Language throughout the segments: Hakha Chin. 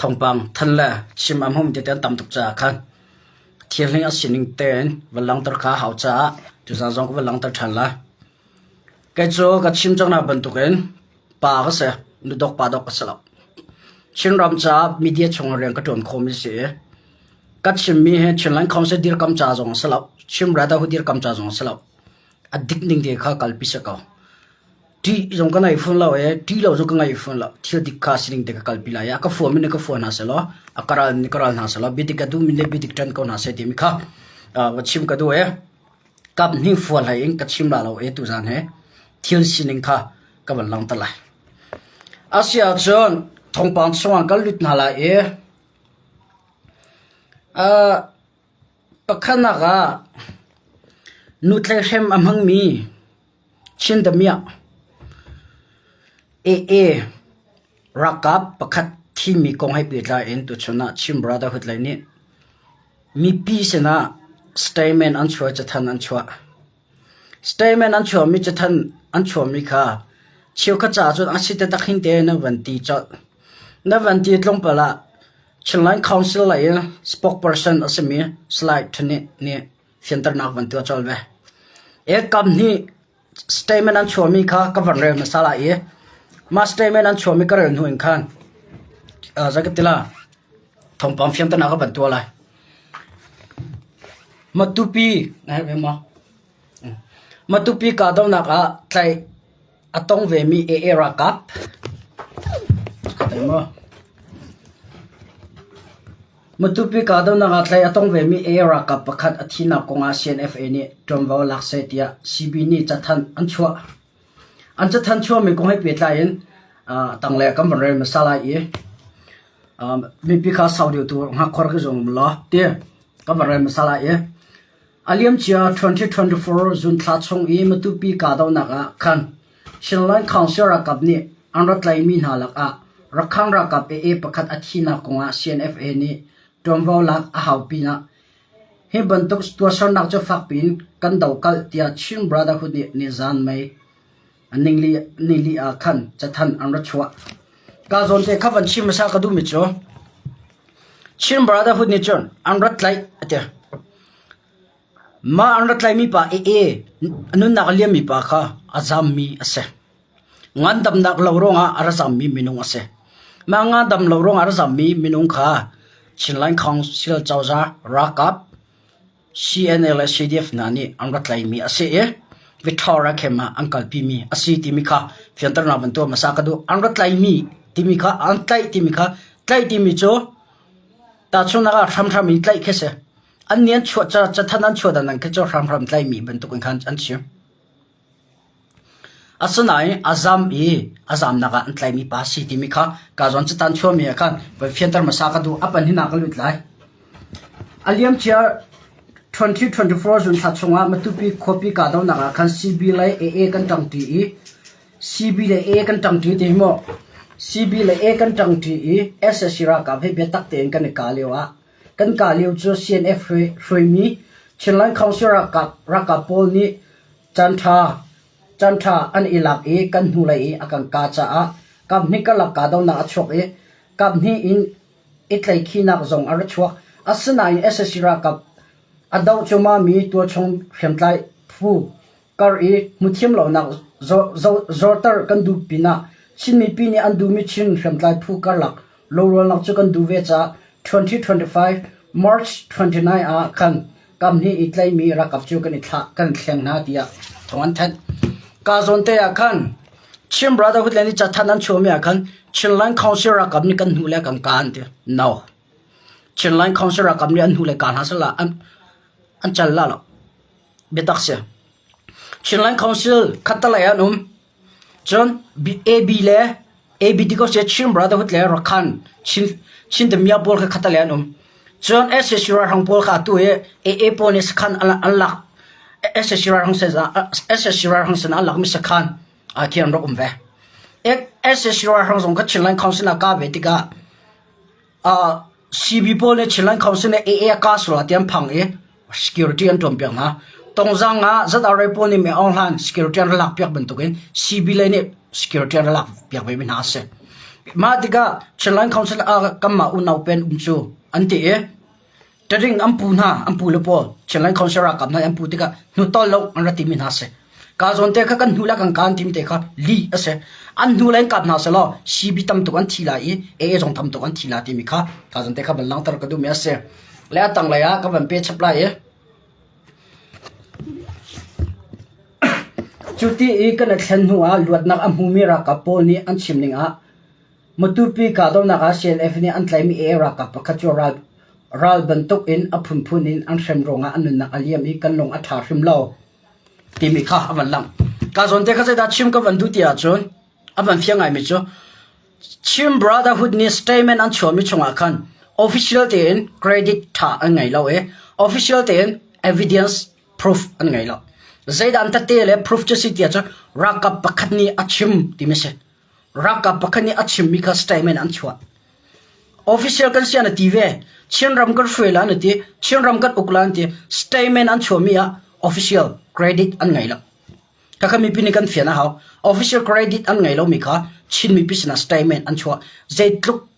Thawngpang than le chim a hmum tete an tam tuk caah khan thianghlim a sining tein van langhter kha a hau caah tuzaan zong ka van langhter ṭhan lai. Kei cu ka chim cangnak bantukin pa ka si, nudok pa dok ka si lo. Chinram caah media chung rian ka ṭuan khawhmi si i ka chimmi hi Chinland Council dirkam ca zong a si lo, Chin Brotherhood dirkam ca zong a si lo. A dik ning te kha kalpi si ko. Ṭih zong ka ngei fawn lo i ṭih lo zong ka ngei fawn lo. Thil dik kha sining te ka kalpi lai i a ka fuam in ka fua hna sehlaw, a ka ral in ka ral hna sehlaw, biadik a duhmi le biadik ṭan ko hna seh timi kha va chim ka duh i kap hnih fual hlei in ka chim la lo i tuzaan hi thil sining kha ka van langhter lai. Asiahcun thawngpang chungah kan lut hna lai i pakhatnak ah nutleihrem a hmangmi Chin damiah AA ralkap pakhat thimi kong he pehtlai in tuchun ah Chin Brotherhood lei nih mipi sinah statement an chuah i cathanh an chuah. Statement an chuahmi cathanh an chuahmi kha cheukhat caah cun a si taktak hin te na van ti colh. Na van ti tlawmpal ah Chinland Council lei in spokesperson a simi Salai Htun nih fianternak van tuah colh ve. Kam hnih statement an chuahmi kha ka van rel hmasa lai i mah statement an chuahmi ka rel hnu in khan zei ka ti la thawngpang fianternak ka van tuah lai. Matupi na herh ve maw? Matupi kahdohnak ah tlaih a tong vemi AA ralkap Matupi kahdohnak ah tlaih a tong vemi AA ralkap pakhat a thihnak kong ah CNFA nih ṭuanvo lak seh tiah CB nih cathanh an chuah. An cathanh chuahmi kong he pehtlai in tanglei ah kan van rel hmasa lai i mipi kha sau deuh tu hngakkhor ka zuam law ti kan van rel hmasa lai i A liamcia 2024 June thla chung i Matupi kahdohnak ah khan Chinland Council ralkap nih an rak tlaihmi hna lakah Rakhine ralkap AA pakhat a thihnak kongah CNFA nih ṭuanvo lak a hau pinah hi bantuk tuahsernak cu fakpi in kan dohkalh tiah Chin Brotherhood nih nizan May nili ah khan cathanh an ra chuah. Ka zawn te kha van chim hmasa ka duhmi cu Chin Brotherhood nih cun an rat tlaih a ti. Mah an rat tlaihmi pa AA nunnak a liammi pa kha a zammi a si. Ngandamnak lo ruangah a ra zammi minung a si. Mah ngandam lo ruangah a ra zammi minung kha Chinland Council cozah ralkap CNA le CDF hna nih an rak tlaihmi a si i Victoria camp ah an kalpimi a si timi kha fianternak van tuah hmasa ka duh. An rak tlaihmi timi kha an tlaih timi kha tlaih timi cu tahchunhnak ah hramhram in tlaih khi si. An nih an chuah cathanh an chuah dan khi cu hramhram tlaihmi bantuk in khan an chim. Asinain a zam i a zamnak ah an tlaihmi pa a si timi kha kaa zawn catan chuahmi ah khan voi fianter hmasa ka duh. A panhin ah ka lut lai. A liamcia 2024 June thla chungah Matupi khuapi kahdohnak ah khan CB le AA kan ṭangṭi i CB le AA kan ṭangṭi ti hi maw CB le AA kan ṭangṭi i sac ralkap he biatak tein kan i kah lio ah kan kah lio cu CNF hruaimi Chinland Council ralkap ralkap pawl nih Caanṭha caanṭha an i lak i kan hnulei i a kan kah caah kaphnih karlak kahdohnak a chuak i kaphnih in i tlaihkhihnak zong a ra chuak. Asinain sac ralkap a doh cuahmahmi tualchung hriamtlai phu kar i hmuthiam lonak zorter kan duh pinah Chin mipi nih an duhmi Chin hriamtlai phu karlak lorualnak cu kan duh ve caah 2025 March 29 ah khan kamhnih i tlaihmi ralkap cu kan i thlah kan thleng hna tiah thawng an thanh. Ka zawn te ah khan Chin Brotherhood le ni cathanh an chuahmi ah khan Chinland Council ralkap nih kan hnu le kan ka an ti. No. Chinland Council ralkap nih an hnu le ka hna sala an an cal la lo. Biatak si. Chinland Council khattalei an um. Cun AB le AB ti ko seh Chin Brotherhood le Rakhan Chin Chin Tamia pawl kha khattalei an um. Cun SAC ralhrang pawl kha atu hi AA pawl nih sakhan an lak SAC ralhrang SAC ralhrang sin an lakmi sakhan ah khi an rak um ve. SAC ralhrang zong kha Chinland Council ah ka ve tikah CB pawl nih Chinland Council nih AA a kah sual ah ti an phang i security an ṭuanpiak hna. Tongzang ah ZRA pawl nih Min Aung Hlaing security an rak lakpiak bantukin CB lei nih security an rak lakpiak ve mi hna a si. Mah tikah Chinland Council ah kanmah unau pen um cu an ti i Taring an pu hna, an pu le pawl Chinland Council ralkap hna an pu tikah hnutol lo an ra timi hna si. Ka zawn te kha kan hnu le kan kaan tim te kha li a si. An hnu le an kap hna selaw CB tam tuk an thi lai i AA zong tam tuk an thi lai timi kha ka zawn te kha van langhter ka duhmi a si. Le a tanglei ah ka van pe chap lai i Cu ti i kan i thlen hnu ah luatnak a hmumi ralkap pawl nih an chim ning ah Matupi kahdohnak ah CNF nih an tlaihmi AA ralkap pakhat cu ral, ral bantuk in a phunphun in an hrem ruangah a nunnak a liam i kan lung a ṭha hrim lo timi kha a van lang. Ka zawn te kha zeidah chim ka van duh ti ahcun a van fiang ngaimi cu Chin Brotherhood nih statement an chuahmi chungah khan official tein credit ṭha an ngei lo i official tein evidence proof an ngei lo. Zeidah an tette le proof cu si ti ahcun ralkap pakhat nih a chim timi si. Ralkap pakhat nih a chimmi kha statement an chuah. Official kan si an ti ve. Chinram kan hruai la an ti. Chinram kan uk la an ti. Statement an chuahmi ah official credit an ngei lo. Khakha mipi nih kan fian a hau. Official credit an ngei lomi kha Chin mipi sinah statement an chuah. Zeitluk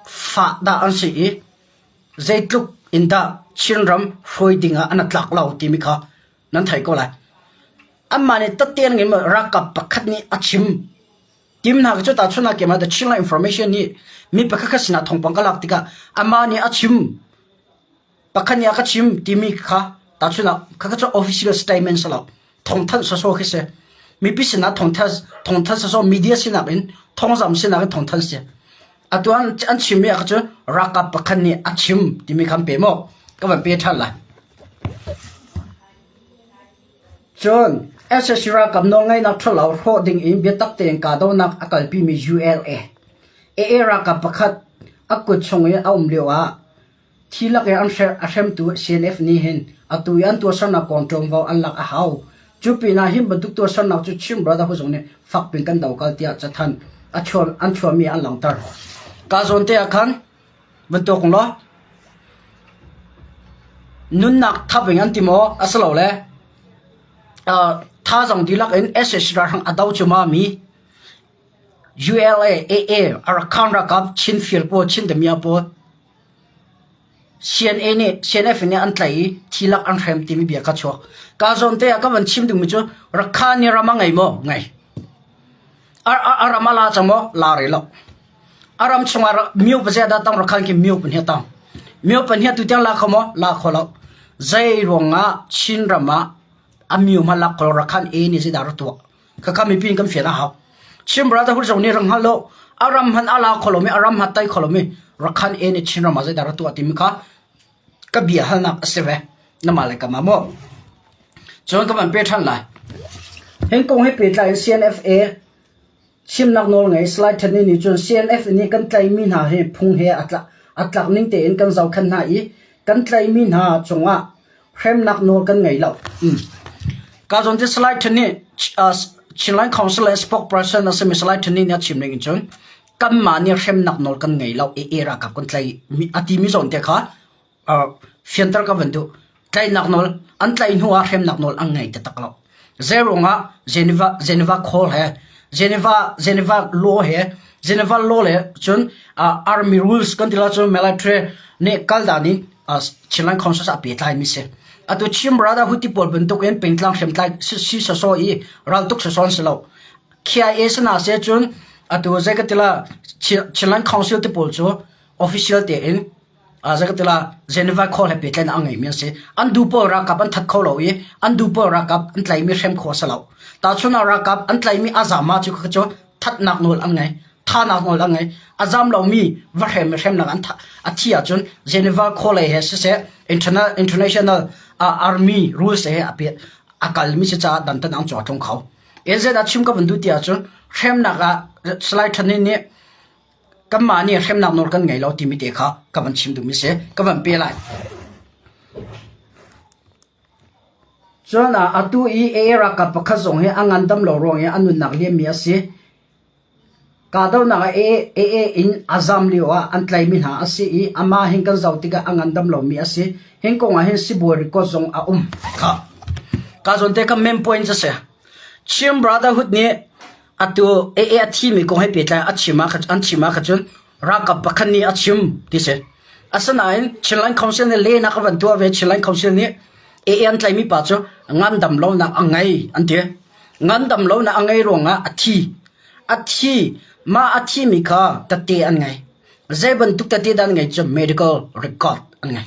fah dah an si i zeitluk in dah Chinram hruai ding ah an tlak lo timi kha nan thei ko lai. Anmah nih tatte an ngei ralkap pakhat nih a chim. Tim hna cu tahchunhnak ke the Chinland Information nih mi pakhat khat sinah thawngpang ka lak tikah amah nih a chim Pakhat nih a ka chim timi kha tahchunh ah khakha cu official statement si lo. Thawngthanh sawsawh khi si. Mipi sinah thawngthanh thawngthanh sawsawh media sinak in thawngzam sinak in thawngthanh si. Atu an an chimmi ah cu ralkap pakhat nih a chim timi kha an pe maw? Ka van pe ṭhan lai. Cun sac ralkap nawlngeihnak ṭhalo hrawh ding in biatak tein kahdohnak a kalpimi ULA AA ralkap pakhat a kut chung i a um lio ah Thi lak i an a hremtu CNF nih hin atu i an tuahsernak kong ṭuanvo an lak a hau. Cu pinah hi bantuk tuahsernak cu Chin Brotherhood zong nih fakpi in kan dokal tiah cathanh a chuah, an chuahmi an langhter. Ka zawn te ah khan bantuk law nunnak thap in an ti maw asilole uh, thazang dihlak in SH ralhrang a do cuma mi ULA, AA, Arakan ralkap Chin Field pawl, Chin Damia pawl CNA nih CNF nih an tlaih i thi lak an hrem timi bia kha chuak. Ka zawn te ah ka van chim dingmi cu Rakha nih ram a ngei maw? Ngei. A, a, a ram a la cang maw? La rih lo. A ram chungah myo pazia dah tang Rakhan khi myo pahnih tang. Myo pahnih tu tiang la kho maw? La kho lo. Zei ruangah Chin ram ah a myo hma lak kho Rakhan A nih zeidah rak tuah? Khakha mipi in kan fian a hau. Chin Brotherhood zong nih rak hngal lo. A ram hman a la kho lomi, a ram hma tai kho lomi Rakhan e nih Chin ram ah zeidah rak tuah timi kha ka bia halnak a si ve. Nama le kama maw. Cun ka van pe ṭhan lai. Hin kong he pehtlai in CNFA chimnak nawl ngei Salai Thani nih cun CNF nih kan tlaihmi hna hi phung he a tlak, a tlak ning tein kan zohkhenh hna i kan tlaihmi hna cungah hremnak nawl kan ngei lo. Ka zawn ti Salai Than nih Chinland Council le spokesperson a simi Salai Than nih a chim ning in cun kanmah nih hremnak nawl kan ngei lo i e ralkap kan tlai a timi zawn te kha fianter ka van duh. Tlaihnak nawl an tlaih hnu ah hremnak nawl an ngei taktak lo. Zeiruangah Geneva Geneva call he Geneva Geneva law he Geneva law le cun army rules kan ti la cun military nih kal dan in Chinland Council ah pehtlai mi si. Atu Chin Brotherhood ti pawl bantuk in pengtlang hriamtlai si soso i raltuk soso an si lo. KIA sana se cun atu zei ka tila Chinland Council ti pawl cu official tein zei ka tila Geneva call he pehtlaihnak a ngeimi an si. An duh pawl ralkap an that kho lo i an duh pawl ralkap an tlaimi hrem kho a si lo. Tahchun ah ralkap an tlaimi a zam ah cu cu thatnak nawl an ngei. Thahnak nawl an ngei. A zam lomi va hrem hremnak an a thi ahcun Geneva call he siseh international army rules he a a kalmi si caah dantat an caw tlung kho. NZ ah chim ka van duh ti ahcun hremnak ah Salai Thanin nih kanmah nih hremnak nawl kan ngei lo timi te kha ka van chim duhmi si ka van pe lai. Cun atu i AA ralkap pakhat zong hi a ngandam lo ruang i a nunnak liammi a si. Kahdohnak ah AA in a zam lio ah an tlaihmi hna a si i amah hin kan zoh tikah a ngandam lomi a si. Hin kong ah hin sibawi record zong a um. Kha. Ka zawn te kha main point a si. Chin Brotherhood nih. Atu AA a thimi kong he pehtlai a chim ah an chim ah cun ralkap pakhat nih a chim ti si. Asinain Chinland Council nih lehnak a van tuah ve. Chinland Council nih AA an tlaihmi pa cu ngandam lonak a ngei an ti. Ngandam lonak a ngei ruangah a thi. A thi. Mah a thimi kha tette an ngei. Zei bantuk tette dah an ngei cu medical record an ngei.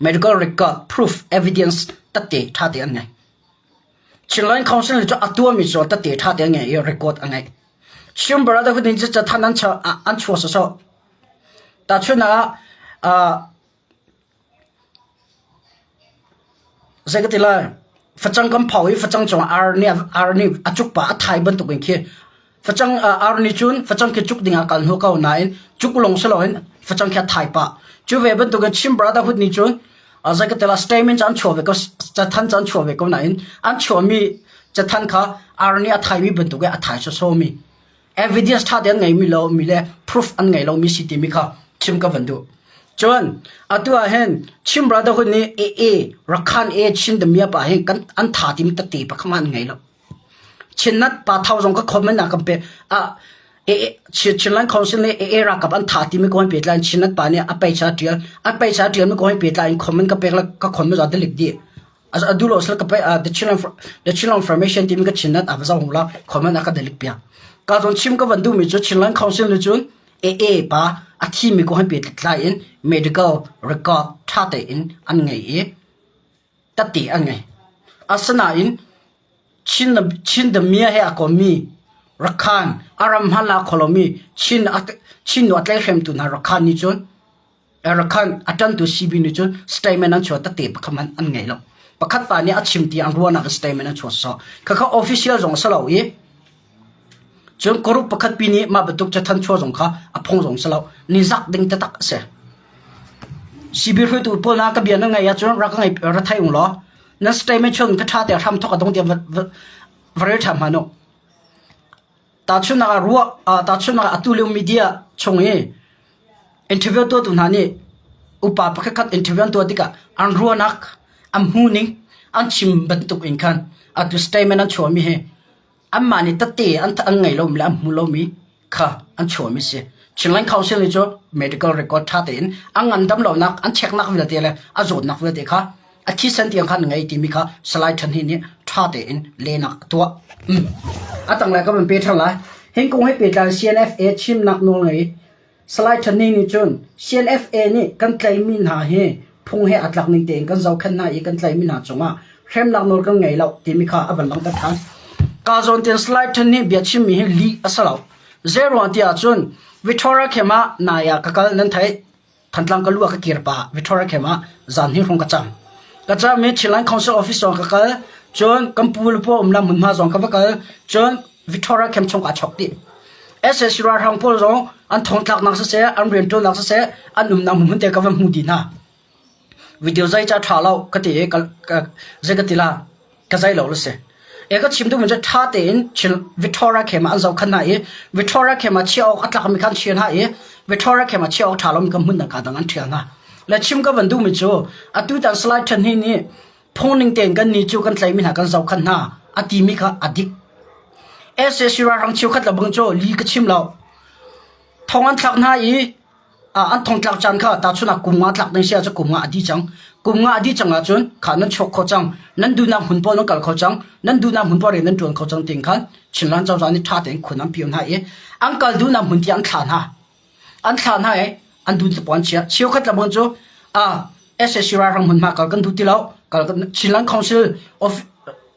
Medical record proof evidence tette ṭha te an ngei. Chinland Council nih cun a tuahmi cu tette ṭha te an ngei i record a ngei. Chin Brotherhood nih cun cathanh an an chuah sawsawh. Tahchun ah zei ka ti lai facang kan phau i facang cungah ar nih ar nih a cuk pah a thai bantuk in khi facang ar nih cun facang khi cuk dingah kal hnu ko nain cuk lawng si loin facang khi a thai pah. Cu ve bantuk in Chin Brotherhood nih cun zei ka ti lai statement cu an chuah ve ko cathanh cu an chuah ve ko nain an chuahmi cathanh kha ar nih a thaimi bantuk in a thai sawsawmi evidence ṭha te an ngeimi lo mi le proof an ngei lomi si timi kha chim ka van duh. Cun atu ah hin Chin Brotherhood nih AA Rakhan A Chin Damia pa hi kan an tha timi tete pakhat an ngei lo. Chin-nat pa thau zong ka comment ah kan pe ah Chinland Council nih AA ralkap an tha timi ko an pehtlai in Chinland pa nih a peicha ṭial a peicha ṭial mi ko an pehtlai in comment ka pek le ka comment za delik dih. A duh lo sel ka pe the Chinland the Chinland Formation timi ka Chinland a va zong la comment a ka delik piak. Ka zon chim ka van duh mi cu Chinland Council nih cun AA pa a thi mi ko han pehtlai in medical record ṭha tein an ngei i tette an ngei. Asinain Chin Chin Damia he a kommi Rakhan a ram hmala kholomi Chin Chin nu a tlaihhremtu hna Rakhan nih cun Rakhan a ṭantu CB nih cun statement an chuah tete pakhat hmanh an ngei lo. Pakhat pa nih a chim ti an ruahnak in statement an chuah sawh. Khakha official zong a si lo i cun corrupt pakhat pi nih mah bantuk cathanh chuah zong kha a phung zong si lo. Nizak ding taktak a si. CB hruaitu pawl hna ka bia na ngaih ahcun rak ka ngai ra thei ung law nan statement chung ka ṭha te hram thok a dong tiang va rel ṭhan hmanh u. Tahchunhnak ah ruah tahchunhnak ah atu lio media chung i interview tuahtu hna nih upa pakhatkhat interview an tuah tikah an ruahnak an hmuhning an chim bantuk in khan atu statement an chuahmi hi anmah nih tette an an ngei lomi le an hmu lomi kha an chuahmi si. Chinland Council nih cu medical record ṭha tein a ngandam lonak an checknak vialte le a zawtnak vialte kha a thisen tiang khan ngei timi kha Salai Than Hi nih ṭha tein lehnak a tuah. A tanglei ka van pe ṭhan lai. Hin kong he pehtlai CNFA chimnak nawl ngei Salai Than Ni nih cun CNFA nih kan tlaihmi hna hi phung he aa tlak ning tein kan zohkhenh hna i kan tlaihmi hna cungah hremnak nawl kan ngei lo timi kha a van langhter ṭhan. Ka zawn tein Salai Than nih bia chimmi hi lih a si lo. Zeiruang ti ahcun Victoria Camp ah nai ah ka kal nan theih. Thantlang ka lu ah ka kir pah Victoria Camp ah zan hnih hrawng ka cam. Ka cam i Chinland Council Office zong ka kal. Cun kan pu le paw umnak hmunhma zong ka va kal. Cun Victoria Camp chung kaa chok dih. SAC ralhrang pawl zong an thongtlaknak siseh, an rianṭuannak siseh, an umnak hmun te ka va hmu dih hna. Video zei ca ṭha lo ka ti i zei ka ti la ka zei lo la si. E ka chim duhmi cu ṭha tein Victoria Camp ah an zohkhan hna i Victoria Camp ah chiah awk a tlakmi kha an chiah hna i Victoria Camp ah chiah awk ṭha lomi kha hmun dang kaa dang an ṭhial hna. Le chim ka van duhmi cu atutan Salai Ṭhan Hni nih phung ning tein kan nih cu kan tlaihmi hna kan zohkhan hna a timi kha a dik. SAC ralhrang cheukhat le bang cu li ka chim lo. Thong an thlak hna i an thongtlak caan kha tahchun ah kum nga tlak ding si ahcun kum nga a dih cang. Kum nga a dih cang ahcun kha nan chuak kho cang. Nan duhnak hmun paoh nan kal kho cang. Nan duhnak hmun paoh rian nan ṭuan kho cang tiin khan Chinland cozah nih ṭha tein khun an pio hna i an kal duhnak hmun tiang an thlah hna. An thlah hna i an dun cu an chiah. Cheukhat le bang cu SAC ralhrang hmunhma kal kan duh ti lo. Kal Chinland Council of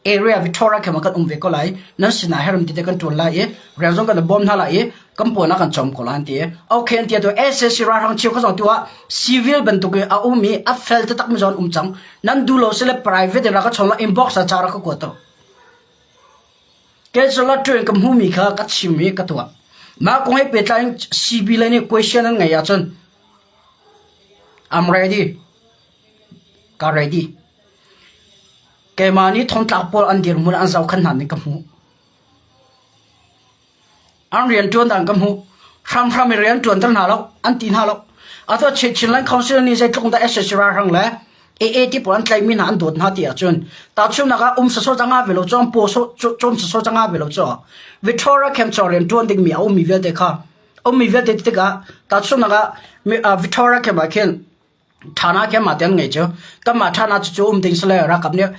Area Victoria khem ah kan um ve ko lai. Nan sinah heram ti te kan ṭuan lai i rian zong kan i bawm hna lai i kan pawn ah kan cawm ko lai an ti. Okay an ti tu SAC ralhrang cheukhat zong tu ah civil bantuk i a um i a fel taktak mi zong an um cang. Nan duh lo sile private in rak ka chawng la inbox ah ca rak ka kuat to. Kei cu ṭuan ka hmuhmi kha ka chim i ka tuah. Mah kong he pehtlai in CB lei nih question an ngeih ahcun I'm ready. Ka ready. Keimah nih thongtlak pawl an dirhmun an zohkhenh hna ning ka hmuh. An rianṭuan dan ka hmuh. Hramhram in rian ṭuanter hna lo, an ti hna lo. Atu Chinland Council nih zeitluk dah SAC ralhrang le AA ti pawl an tlaihmi hna an dawt hna ti ahcun tahchunhnak ah um sawsawh cang ah ve lo cu an paw cawm sawsawh cang ah ve lo cu Victoria camp chung rian ṭuan dingmi a ummi vialte kha ummi vialte ti tikah tahchunhnak ah Victoria camp ah khin Thana camp ah te an ngei cu kanmah Thana cu um ding sile ralkap nih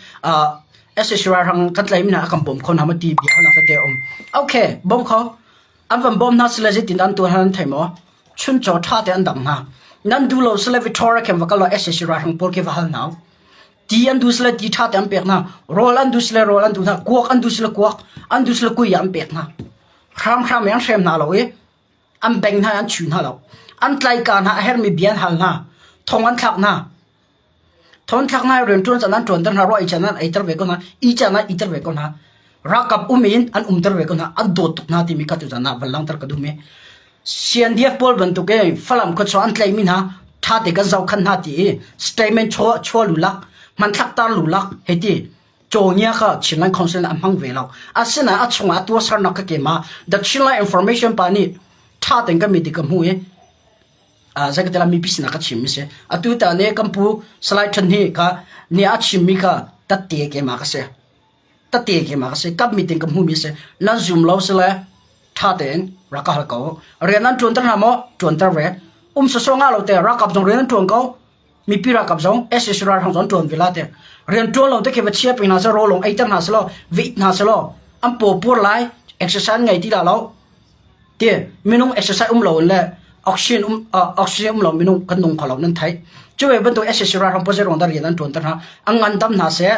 SAC ralhrang kan tlaihmi hna a kan bawm kho hna maw ti bia halnak tete a um. Okay, bawm kho. An van bawm hna sile zeitin an tuah hna nan thei maw? Chuncaw ṭha te an dang hna. Nan duh lo sile Victoria khin va kal law SAC ralhrang pawl khi va hal hna u. Ti an duh sile ti ṭha te an pek hna. Rawl an duh sile rawl an duh hna. Kuak an duh sile kuak, an duh sile kui an pek hna. Hramhram in an hrem hna lo i an beng hna an chu hna lo. An tlaika hna a herhmi bia an hal hna. Thong an thlak hna. Thawnthlak ngai rianṭuan caan an ṭuanter hna, ruah ei caan an eiter ve ko hna, ih caan an iter ve ko hna. Ralkap um in an umter ve ko hna, an dawt tuk hna timi kha tuzan ah van langhter ka duh i CNDF pawl bantuk in Falam khuachuah an tlaihmi hna ṭha te kan zohkhan hna ti i statement chuah chuah lulak, hmanthlak tar lulak hei ti cawngia kha Chinland Council nih a hmang ve lo. Asinain a chungah a tuahsernak kha keimah The Chinland Information pa nih ṭha tein ka mit i ka hmuh i Zeikatela mipi sinah ka chimmi si. Atu ta nih kan pu Salai Ṭhan hi kha nih a chimmi kha tatte keimah ka si. Tatte keimah ka si. Kap meeting ka hmuhmi si. Nan zum lo sile ṭha tein rak ka hal ko. Rian nan ṭuanter hna maw? Ṭuanter ve. Um sawsawh ngah lo te ralkap zong rian an ṭuan ko. Mipi ralkap zong SAC ralhrang zong an ṭuan ve la te. Rian ṭuan lo te khi va chia peng hna seh, rawl lawng eiter hna selaw, veit hna selaw, an paw pur lai, exercise ngei ti la lo. Ti minung exercise um lo in le oxygen um oxygen um lo minung kan nung kho lo nan theih. Cu ve bantuk SAC ralhrang pawl zeiruang dah rian an ṭuan ter hna? An ngandam hna seh,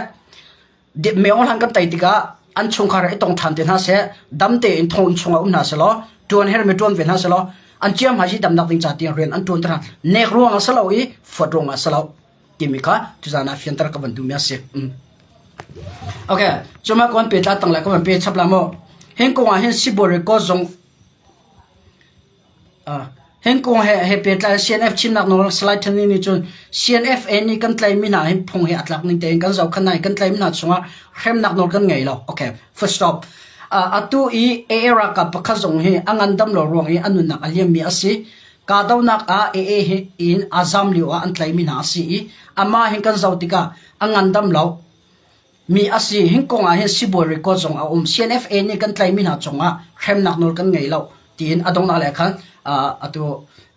meo hlan kan tei tikah an chungkhar i tong ṭhan te hna seh, dam tein thong chungah um hna selaw, ṭuan hermi ṭuan ve hna selaw, an ciam hai si damnak ding ca tiang rian an ṭuan ter hna. Nek ruang ah si lo i fuat ruang ah si lo timi kha tuzan ah fianter ka van duhmi a si. Mm. Okay, cuma kon pe tla tang la ka van pe chap la mo. Hin kong ah hin sibawi record zong hin kong he he pehtlai CNF chimnak nawl Salai Thani nih cun CNFA nih kan tlaihmi hna hin phung he a tlak ning tein kan zohkhan hna i kan tlaihmi hna chungah hremnak nawl kan ngei lo. Okay, full stop. Atu i AA ralkap pakhat zong hi a ngandam lo ruang i a nunnak a liammi a si. Kahdohnak ah AA hi in a zam lio ah an tlaihmi hna a si i amah hin kan zoh tikah a ngandam lo. Mi a si. Hin kong ah hin sibawi record zong a um. CNFA nih kan tlaihmi hna cungah hremnak nawl kan ngei lo tiin a donghnak le khan atu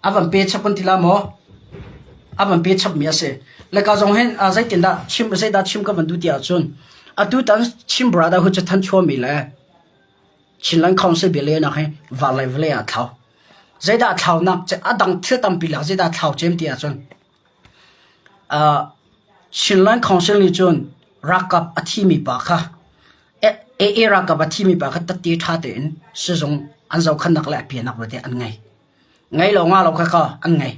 a van pe chap kan ti la maw? A van pe chapmi a si. Le ka zong hin zeitindah chim zeidah chim ka van duh ti ahcun atu tan Chin Brotherhood cu than chuami le Chinland Council bialehnak hi var le vawlei ah thlau. Zeidah thlaunak a dang thil tampi lak zeidah thlau cem ti ahcun Chinland Council nih cun ralkap a thimi pa kha AA ralkap a thimi pa kha tatti ṭha tein sizung an zohkhenhnak le a pianak vialte an ngei. Ngei lo nga lo kha kha an ngei.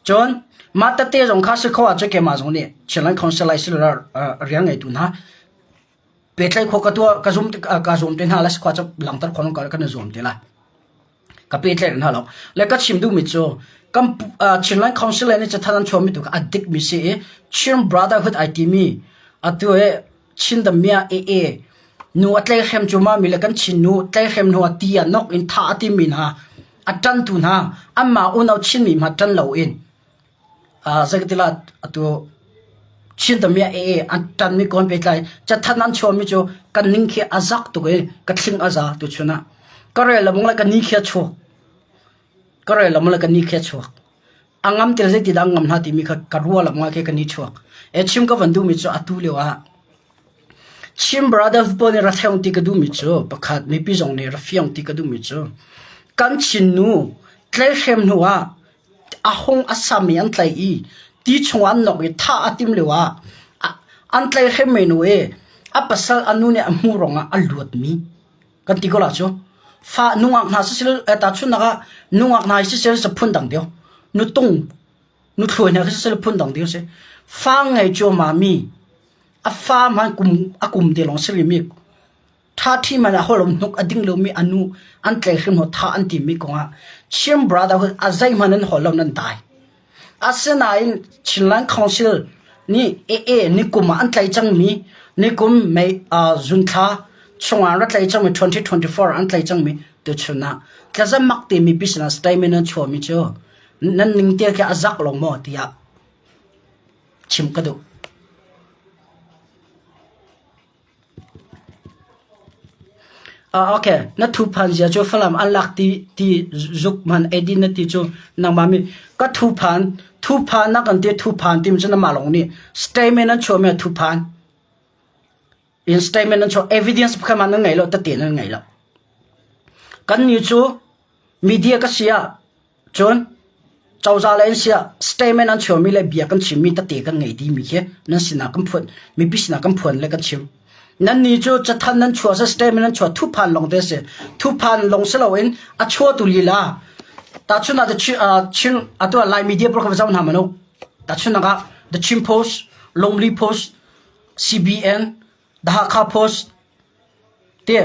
Cun mah tette zong kha si kho ahcun keimah zong nih Chinland Council lai silo rian ngeitu hna pehtlaih khawh ka tuah ka zum ka zuam te hna lai si khua cu langhter khawh kan i zuam te lai. Ka pehtlaih hna lo. Le ka chim duhmi cu kan Chinland Council nih cathanh an chuahmi tu kha a dikmi si i Chin Brotherhood ai timi atu hi Chin Damia AA nu a tlaihrem cu ma mi le kan Chin nu tlaihrem hnu ah ti ah nok in thah a timi hna a ṭantu hna anmah unau Chinmi hma ṭan loin Zeikatila atu Chin tamiah ee an ṭanmi kawn pehtlai cathanh an chuahmi cu kan ning khi a zak tuk i ka thling a za tuchun ah. Ka rel lamung le ka ni khi a chuak. Ka rel lamung le ka ni khi a chuak. A ngam til zeiti dah ngam hna timi kha ka rua lamung ah khi ka ni chuak. E chim ka van duhmi cu atu lio ah Chin Brothers pawl nih ra theung ti ka duhmi cu pakhat mipi zong nih ra fiang ti ka duhmi cu kan Chin nu tleihrem hnu ah A hung a sam i an tlaih i ti chungah an nok i thah a timh lioah an tlaihhremmi nu i a pasal a nu nih a hmuh ruangah a luatmi kan ti ko la cu. Fa nungak hna sisel tahchunhnak ah nungak hna hi sisel sa phun dang deuh nutung nuthlawi hna khi sisel phun dang deuh si. Fa ngei cuahmah mi a fa hmanh kum a kum te lawng si rihmi Ṭhaṭhi man ah holh hnuk a ding lomi a nu an tlaihhrem hnu thah an timmi kongah Chin Brotherhood a zeihmanh an holh lo nan dai. Asinain Chinland Council nih AA nikum ah an tlaih cangmi nikum May uh, Zunthla chungah an ra tlaih cangmi 2024 an tlaih cangmi tuchun ah tlazamak timi business statement an chuahmi cu nan ning te khi a zak lo maw tiah. chim ka duh. Ah okay, na thuphan zia cu Falam an lak ti ti zuk man edin na ti cu nangmah mi ka thuphan thuphan na kan ti thuphan tim cu namah lawng nih statement an chuah mi thuphan in statement an chuah evidence pakhat man nan ngei lo tete nan ngei lo kan ni cu media ka si ah Cun cozah le an siah statement an chuahmi le bia kan chimmi tete kan ngei dihmi khi nan sinah kan phuan mipi sinah kan phuan le kan chim. Nannih cu cathanh nan chuah seh statement nan chuah thuphan lawng te si. Thuphan lawng si loin a chuahtu lila tahchun ah the Chin, uh, Chin atu ah Lai media pawl kha va zoh hna manu. Tahchunnak ah The Chin Post, Longli Post, CBN, The Hakha Post, Ti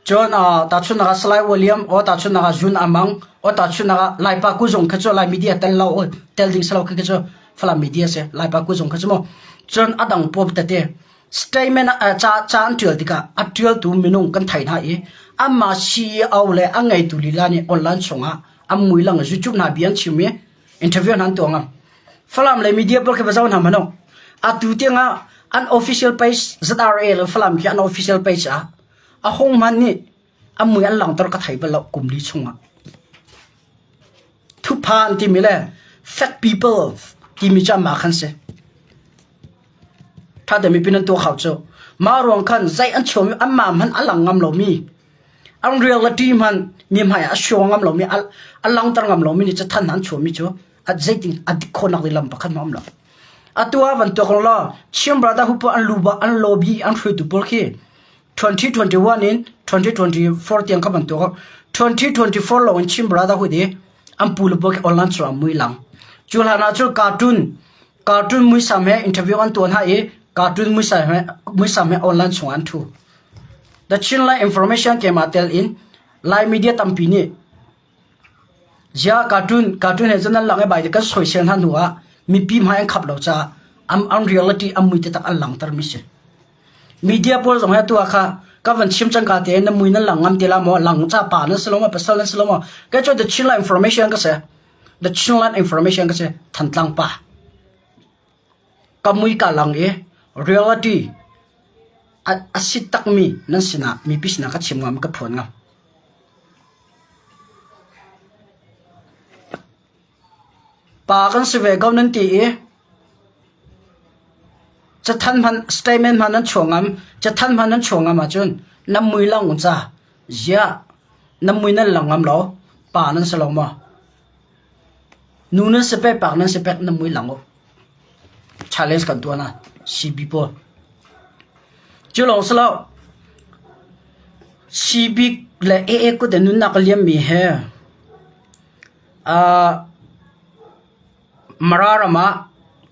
cun tahchunhnak ah Salai William aw tahchunhnak ah Zun Amang aw tahchunhnak ah Laipa ku zong kha cu Lai media tel lo tel ding si lo khi cu Falam media si Laipa ku zong kha cu mu cun a dang pawm tete statement ca ca an tial tikah a tialtu minung kan thei hna i amah CEO le a ngeitu lila nih online chungah an mui lang YouTube hna bia an chim i interview hna an tuah ngam Falam le media pawl khi va zoh hna hmanh u. Atu tiangah an official page ZRA le Falam khi an official page ah a hung hman nih a mui an langhter ka thei bal lo kum li chungah. Thupha an timi le fake people timi cu amah khan si. Tha te mipi nan tuah khau cu. Mah ruang khan zei an chuami anmah hmanh a lang ngam lomi an reality hmanh mi hmai ah a show ngam lomi a langter ngam lomi nih cathan an chuahmi cu a zeitin a dik khawhnak ding lam pakhat hmanh a um lo. Atu ah van tuak law Chin Brotherhood pawl an luba an lobby an hruaitu pawl khi 2021 in 2024 tiang kha van tuak 2024 lo in Chin Brotherhood i an pu le pawl khi online cu an mui lang. Cu hlan ah cun cartoon cartoon muisam he interview an tuah hna i cartoon muisam he muisam he online chung an thu. The Chinland Information keimah tel in Lai media tampi nih Ziah cartoon cartoon he cun nan lang i bai kan soisel hna hnu ah mipi hmai an khap lo caah an, an reality an mui taktak an langter mi si. Media pawl zong hi atu ah kha ka van chim cang ka te na mui nan lang ngam ti la maw lang ca pa nan si lo maw pasal nan si lo maw kei cu the Chinland information ka si the Chinland information ka si Thantlang pa ka mui ka lang i reality a, a si takmi nan sinah mipi sinah ka chim ngam ka phuan ngam Pa kan si ve ko nan ti i cathanh hmanh statement hmanh nan chuah ngam cathanh hmanh nan chuah ngam ahcun nan mui lang ca ziah nan mui nan lang ngam lo pa nan si lo maw nu nan si pek pak nan si pek nan mui lang u challenge kan tuah na CB pawl Cu lawng si lo, CB le AA kut in nunnak a liammi he Mara ram ah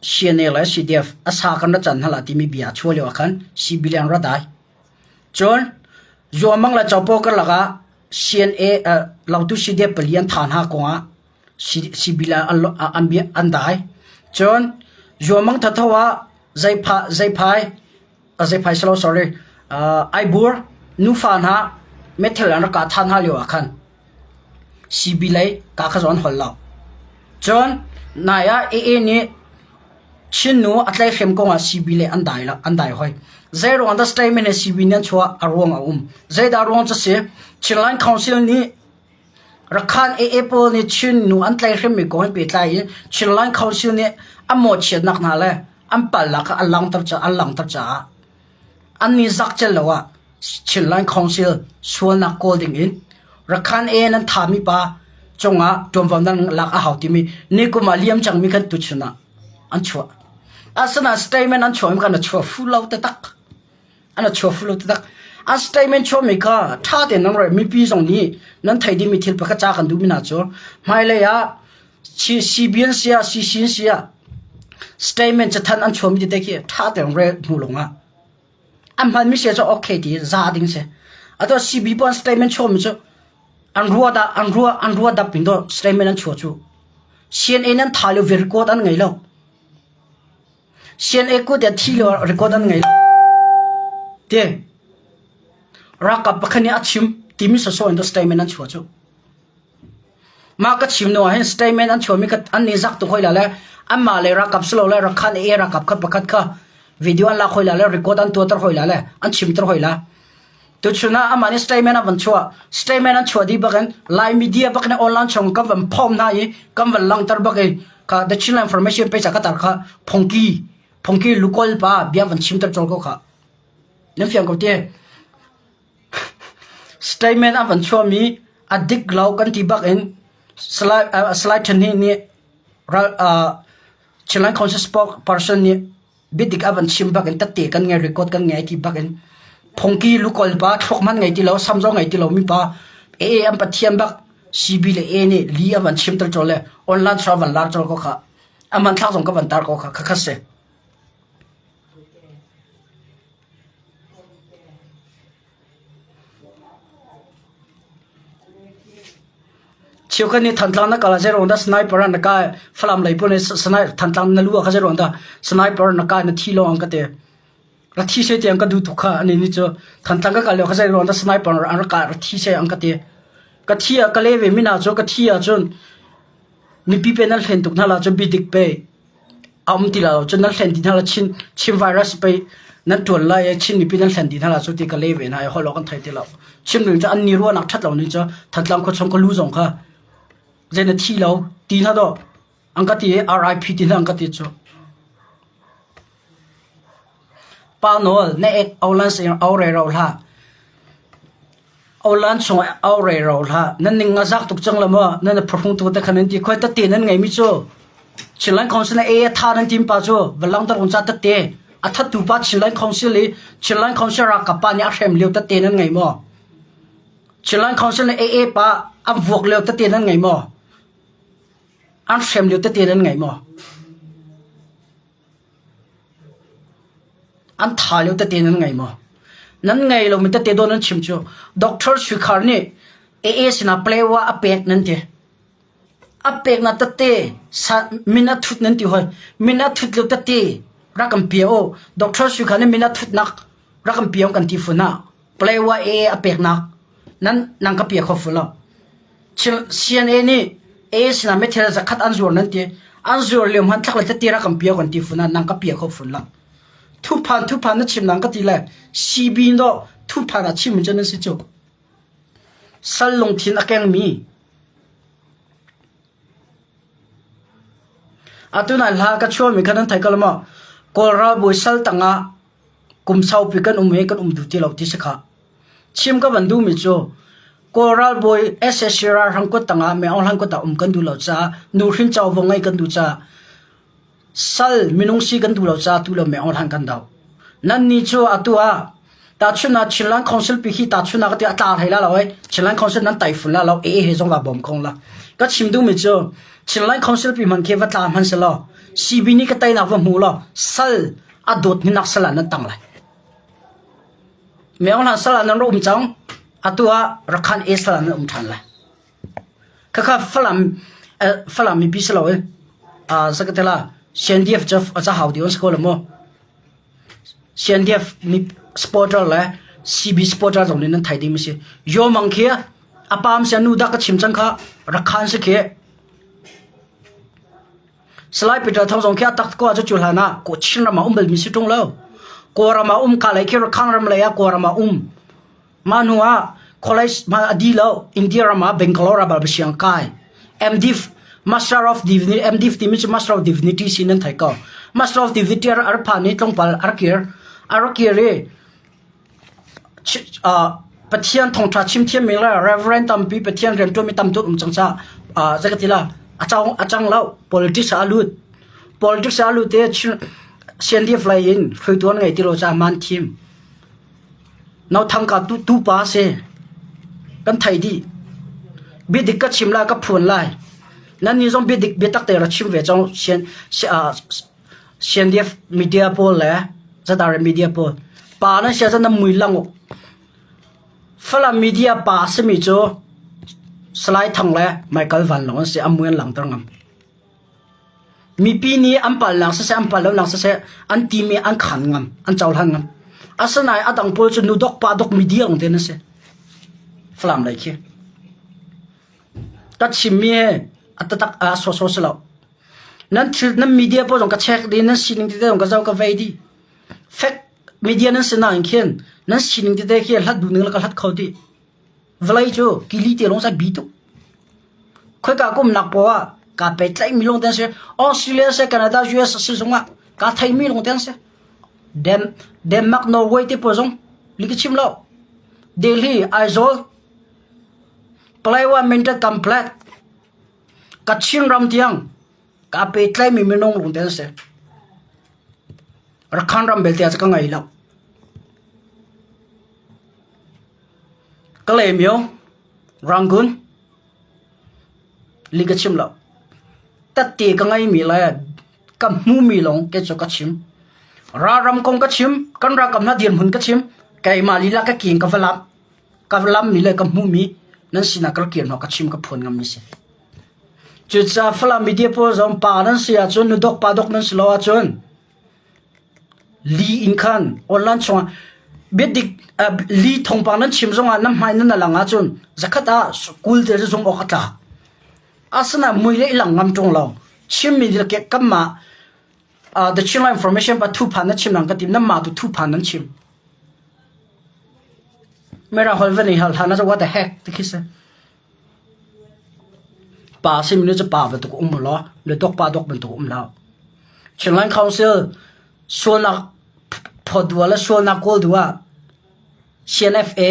CNA le CDF a sa kan ra can hna la timi bia a chuah lio ah khan CB le an ra dai. Cun Zuamang le Copo karlak ah CNA Lautu CDF pali an thah hna kongah CB le an dai. Cun Zuamang thatho ah Zeiphai zeiphai si lo sorry Aibur nufa hna meithal an rak kah than hna lio ah khan CB lei ka kha zawn hol lo. Cun nai ah AA nih Chin nu a tlaihhrem kong ah CB lei an dai an dai hoi. Zei ruang dah statement he CB nih an chuah a ruang a um. Zeidah ruang cu si Chinland Council nih Rakhan AA pawl nih Chin nu an tlaihhremmi kong he pehtlai in Chinland Council nih an mawhchiatnak hna le an palnak kha an langhter an langhter caah an ni zak cel lo ah Chinland Council sualnak kawl ding in Rakhan AA nan thami pa cungah ṭuanvo nan lak a hau timi nikum ah liam cangmi kan tuchun ah an chuah. Asinain statement an chuahmi kha na chuah fu lo taktak. An a chuah fulo taktak. A statement chuahmi kha ṭha tein nan rel. Mipi zong nih nan theih dingmi thil pakhat ca kan duhmi hna cu hmailei ah CBN si ah CCN si ah statement cathanh an chuahmi tete khi ṭha tein rel hnu lawngah an hmanmi si cu okay ti za ding si. Atu CB pon statement chuahmi cu an ruah dah an ruah an ruah dap in do statement an chuah cu CNA nan tha lio record an ngei lo. CNA kut ah thi lio record an ngei lo. Ti ralkap pakhat nih a chim timi sawsawh in statement an chuah cu. Mah ka chim nu ah hin statement an chuahmi an ni zak tuk hoi la le Anmah le ralkap silo le Rakhan AA ralkap kha pakhat kha video an lak hoi la le record an tuahter hoi la le an chimter hoi la. Tuchun ah amah nih statement a van chuah. Statement an chuah dih bak in Lai media bak in online chung kan van phom hna i kan van langhter bak i kha The Chinland Information page ah ka tar kha phongki phongki lukol pa bia van chimter col ko kha. Nan fiang ko te. Statement an van chuahmi a dik lo kan ti bak in Salai uh, Salai Than Hni nih ral uh, Chinland Council spokesperson nih biadik a van chim bak in tette kan ngei record kan ngei ti bak in phongki lukol pa thlok man ngei ti lo sam zong ngei ti lo mi pa AA an pathian bak CB le A nih li a van chim tel chol le online tra van lar chol ko kha aman thlak zong ka van tar ko kha kha kha se Cheukhat nih Thantlang na kal ah zeiruang dah sniper ah na kai? Falam lei pawl nih sniper Thantlang na lu ah kha zeiruang dah sniper na kai na thi lawng an ka ti. Ra thi seh ti an ka duh tuk kha ani nih cu Thantlang ka kal lio kha zeiruang dah sniper an rak kai ra thi seh an ka ti. Ka thi ah ka le ve mi hna cu ka thi ahcun mipi pe nan hlen tuk hna la cun bidik pe a um ti lo cun nan hlen ti hna la Chin Chin virus pei nan ṭuan lai i Chin mipi nan hlen ti hna la cu ti ka le ve hna i holh awk an thei ti lo. Chim ning cu an ni ruahnak ṭhat lo ning cu Thantlang khuachung ka lu zong kha zei na thi lo ti hna dawh an ka ti i RIP ti hna an ka ti cu. Pa nawl na ek aulan sing au re ro hlah. Awlan chungah au rero hlah. Nan ning a zak tuk cang lo maw? Nan phuhrung tu te khan nan ti. Khoi tette nan ngeimi cu Chinland Council e a tha nan tim pa cu valang tar uncha tette a thattu pa Chinland Council i Chinland Council ralkap pa nih a hrem lio tette nan ngei maw? Chinland Council nih AA pa an vuak lio tette nan ngei maw? An hrem lio tette nan ngei maw? An tha lio tete nan ngei maw? Nan ngei lomi tete dawh nan chim cu Doctor Sui Khar nih AA sinah Palewa a pek nan ti. A peknak tete min a thut nan ti hoi. Min a thut lio tete rak kan pia u. Doctor Sui Khar nih min a thutnak rak kan pia kan ti fun ah Palewa AA a peknak nan nan ka pia kho fu lo. CNA nih AA sinah meithal zakhat an zuar nan ti. An zuar lio hmanthlak le tete rak kan pia kan ti fun ah nang ka pia kho fun lo. Thuphan thuphan na chim nang ka ti le CB no thuphan a chim cun nan si cu. Sal lungthin a kengmi Atu nai hla ka chuahmi kha nan thei ko lo maw? Kawl ralbawi sal tangah kum saupi kan um i kan um duh ti lo ti si kha. Chim ka van duhmi cu Kawl ralbawi SSC ralhrang kut tangah Meng Aung Hlaing kut ah um kan duh lo caah nuhrin covo ngeih kan duh caah sal minung si kan duh lo caah tu le Meng Aung Hlaing kan doh. Nannih cu atu ah tahchun ah Chinland Council pi khi tahchun ah ka ti a tla hlei la lo ei Chinland Council nan tai fun la lo ee he zong va bawm kong la. Ka chim duhmi cu Chinland Council pi hman khi va tla hman se law CB nih ka teinak va hmu law sal a dawt hinak sal ah nan tang lai. Meng hna sal ah nan ra um cang. Atu ah Rakhan e sal ah nan um ṭhan lai. Khakha Falam Falam mipi si lo in sakatela CNDF cu a hau dih on si ko lo maw? CNDF mi supporter le CB supporter zong nih nan thai ding mi si. Yo mang khi a pam sia nu dah ka chim cang kha Rakhan si khi. Salai Peter Thang zong khi a tak ko ah cu hlan ah ko Chin ram ah um bal mi si ṭung lo. Kawlram ah um ka lei khi Rakhang ram lei ah Kawlram ah um. Mah hnu ah college ma a di lo India ram ah Bangalore ah bal siang kai. MDiv Master of Divinity MDiv timi cu Master of Divinity si nan thei ko. Master of Divinity ar phan i tlawmpal ar kir ar kir i Pathian thawngṭha chim thiammi le Reverend tampi Pathian rianṭuanmi tam tuk um cang caah zei ka ti la a cang lo politics ah a lut. Politics ah a lut i CNDF lei in hruaitu an ngei ti lo caah man thim. Nauthang ka tupa a si. Kan thei dih. Biadik ka chim lai ka phuan lai. Nannih zong biadik biatak te ra chim ve cang CNDF media pawl le ZRA media pawl pa nan si ahcun nan mui lang uh. Falam media pa a simi cu Salai Thang le Michael Van lawng an si an mui an langhter ngam. Mipi nih an palnak siseh an pal lonak siseh an timi an khan ngam an cohlan ngam. Asinain a dang pawl cu nu dok pa dok media lawng te nan si. Falam lei khi. Ka chimmi he a tatak a sawsawh si lo. Nan thil nan media pawl zong ka check dih, nan sining tete zong ka zoh ka vei dih. Fake media nan si nain khin nan sining tete khi hlat duh ning le ka hlat kho dih. Vawlei cu kili te lawng sai bi tuk. Khoika ka umnak poah ah kaa pehtlaihmi lawng te an si. Australia seh, Canada, US a si zongah kaa theimi lawng te an si. Den Denmark, Norway te pawl zong li ka chim lo. Delhi, Aizawl, Paletwa, Mindat, Kamplet, Kachin ram tiang kaa pehtlaimi minung lawng te an si. Rakhan ram belte ah cu ka ngei lo. Kalaymyo, Rangoon, li ka chim lo. Tatte ka ngeimi le ka hmumi lawng kei cu ka chim. Ralram kong ka chim, kan ralkap hna dirhmun ka chim, keimah lila ka king ka va lamh. Ka va lammi le ka hmuhmi nan sinah ka rak kir hna ka chim ka phuan ngammi si. Cucaah Falam media pawl zong pa nan si ahcun nudok pa dok nan si lo ahcun Li in khan online chungah biadik li thawngpang nan chim zongah nan hmai nan lang ahcun zakhat ah kul te zung awk a tlak. Asinain mui le i lang ngam ṭung lo. Chimmi dil ke kanmah the Chinland Information pa thuphan na chim nang ka tim nan mah tu thuphan nan chim. Mera hol van i hal hlan ah what the heck ti khi si. Pa simi nu cu pa bantuk um law nu dok pa dok bantuk um hlah. Chinland Council sualnak phawt duh ah le sualnak kawl duh ah CNFA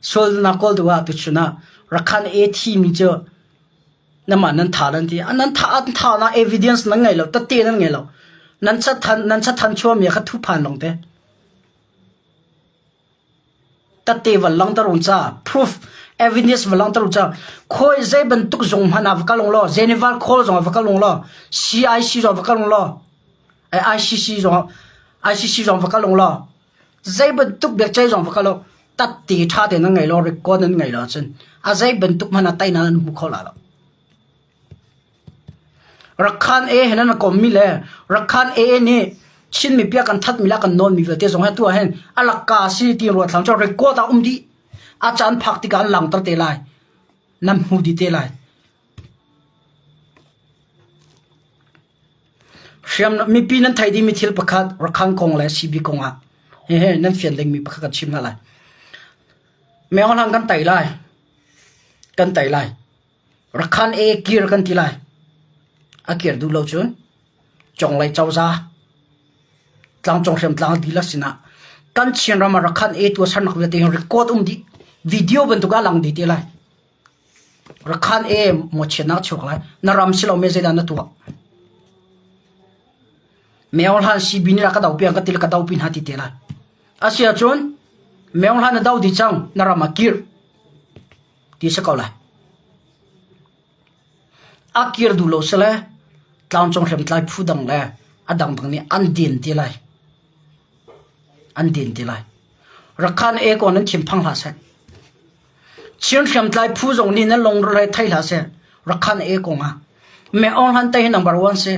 sualnak kawl duh ah tuchun ah Rakhan A thimi cu namah nan tha nan ti. Nan tha an tha na evidence nan ngei lo, tatte nan ngei lo. Nan chathan nan chathan chuami kha thuphan lawng te. Tatte van langhter u ca, proof, evidence van langhter u ca. Khawi zei bantuk zung hmanh ah va kal ung law, Geneva call zong ah va kal ung law, CIC zong va kal ung law, ICC zong ICC zong va kal ung law, zei bantuk biakceih zong va kal u, tatte ṭha tein nan ngei law, record nan ngei lo ahcun a zei bantuk hmanh ah teinak nan hmu kho la lo. Rakhan A he nan kommi le Rakhan A nih Chin mipi a kan thatmi le a kan nawnmi vialte zong hi atu ah hin a lakka a si ti ruat hlang cu record ah um dih. A caan phak tikah an langhter te lai. Nan hmu dih te lai. Hriam mipi nan theih dihmi thil pakhat Rakhan kong le CB kong ah hihi nan fian dingmi pakhat kan chim hna lai. Meng kan tei lai. Kan tei lai. Rakhan e kir kan ti lai. A kir duh lo cun conglei cozah tlangcung hriamtlang dihlak sinah kan Chinram ah Rakhan e tuahsernak vialte hi record um dih. Video bantuk ah lang dih te lai. Rakhan e mawchiatnak chuak lai. Na ram si lo me zeidah na tuah? Meo hlan CB nih ka do piang ka til ka do pi hna ti te lai. Asia cun meo hlan na do di cang na ram ah kir. ti si ko lai. A kir duh lo sile tlangcung hriamtlai phu dang le a dangdang nih an din ti lai. An din ti lai. Rakhan e ko nan thinphang hlah seh. Chin hriamtlai phu zong nih nan lungre thei hlah seh. Rakhan e kong ah. Me Aung Hlan te hi number one si.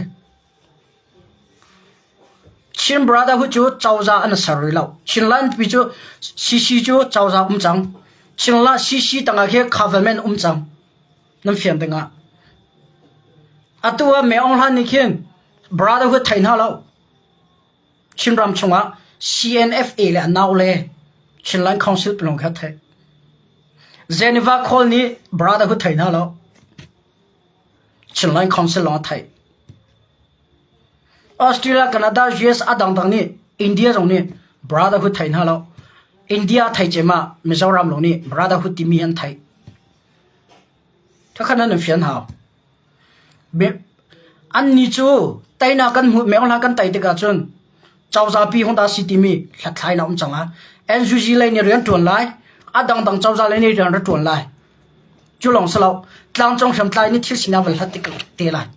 Chin Brotherhood cu cozah an ser rih lo. Chinland pi cu CC cu cozah um cang. Chinland CC tangah khi government um cang. Nan fian dingah. Atu ah Mei Aung Hlan nih khin Brotherhood thei hna lo. Chinram chungah CNFA le a nau le Chinland Council lawng kha thei. Geneva Call nih Brotherhood thei hna lo. Chinland Council lawng a theih. Australia, Canada, US a dangdang nih India zong nih Brotherhood thei hna lo. India thei cem ah Mizoram lawng nih Brotherhood timi an theih. Thakhan nan fian hau. An ni cu teinak kan hmuh meong hla kan tei tikah cun cozah pi Honda si timi hlathlai na um cang ah NUG lei nih rian ṭuan lai a dangdang cozah lei nih rian ra ṭuan lai Cu lawng si lo, tlangcung hriamtlai nih thil sinak van hlat tik te lai.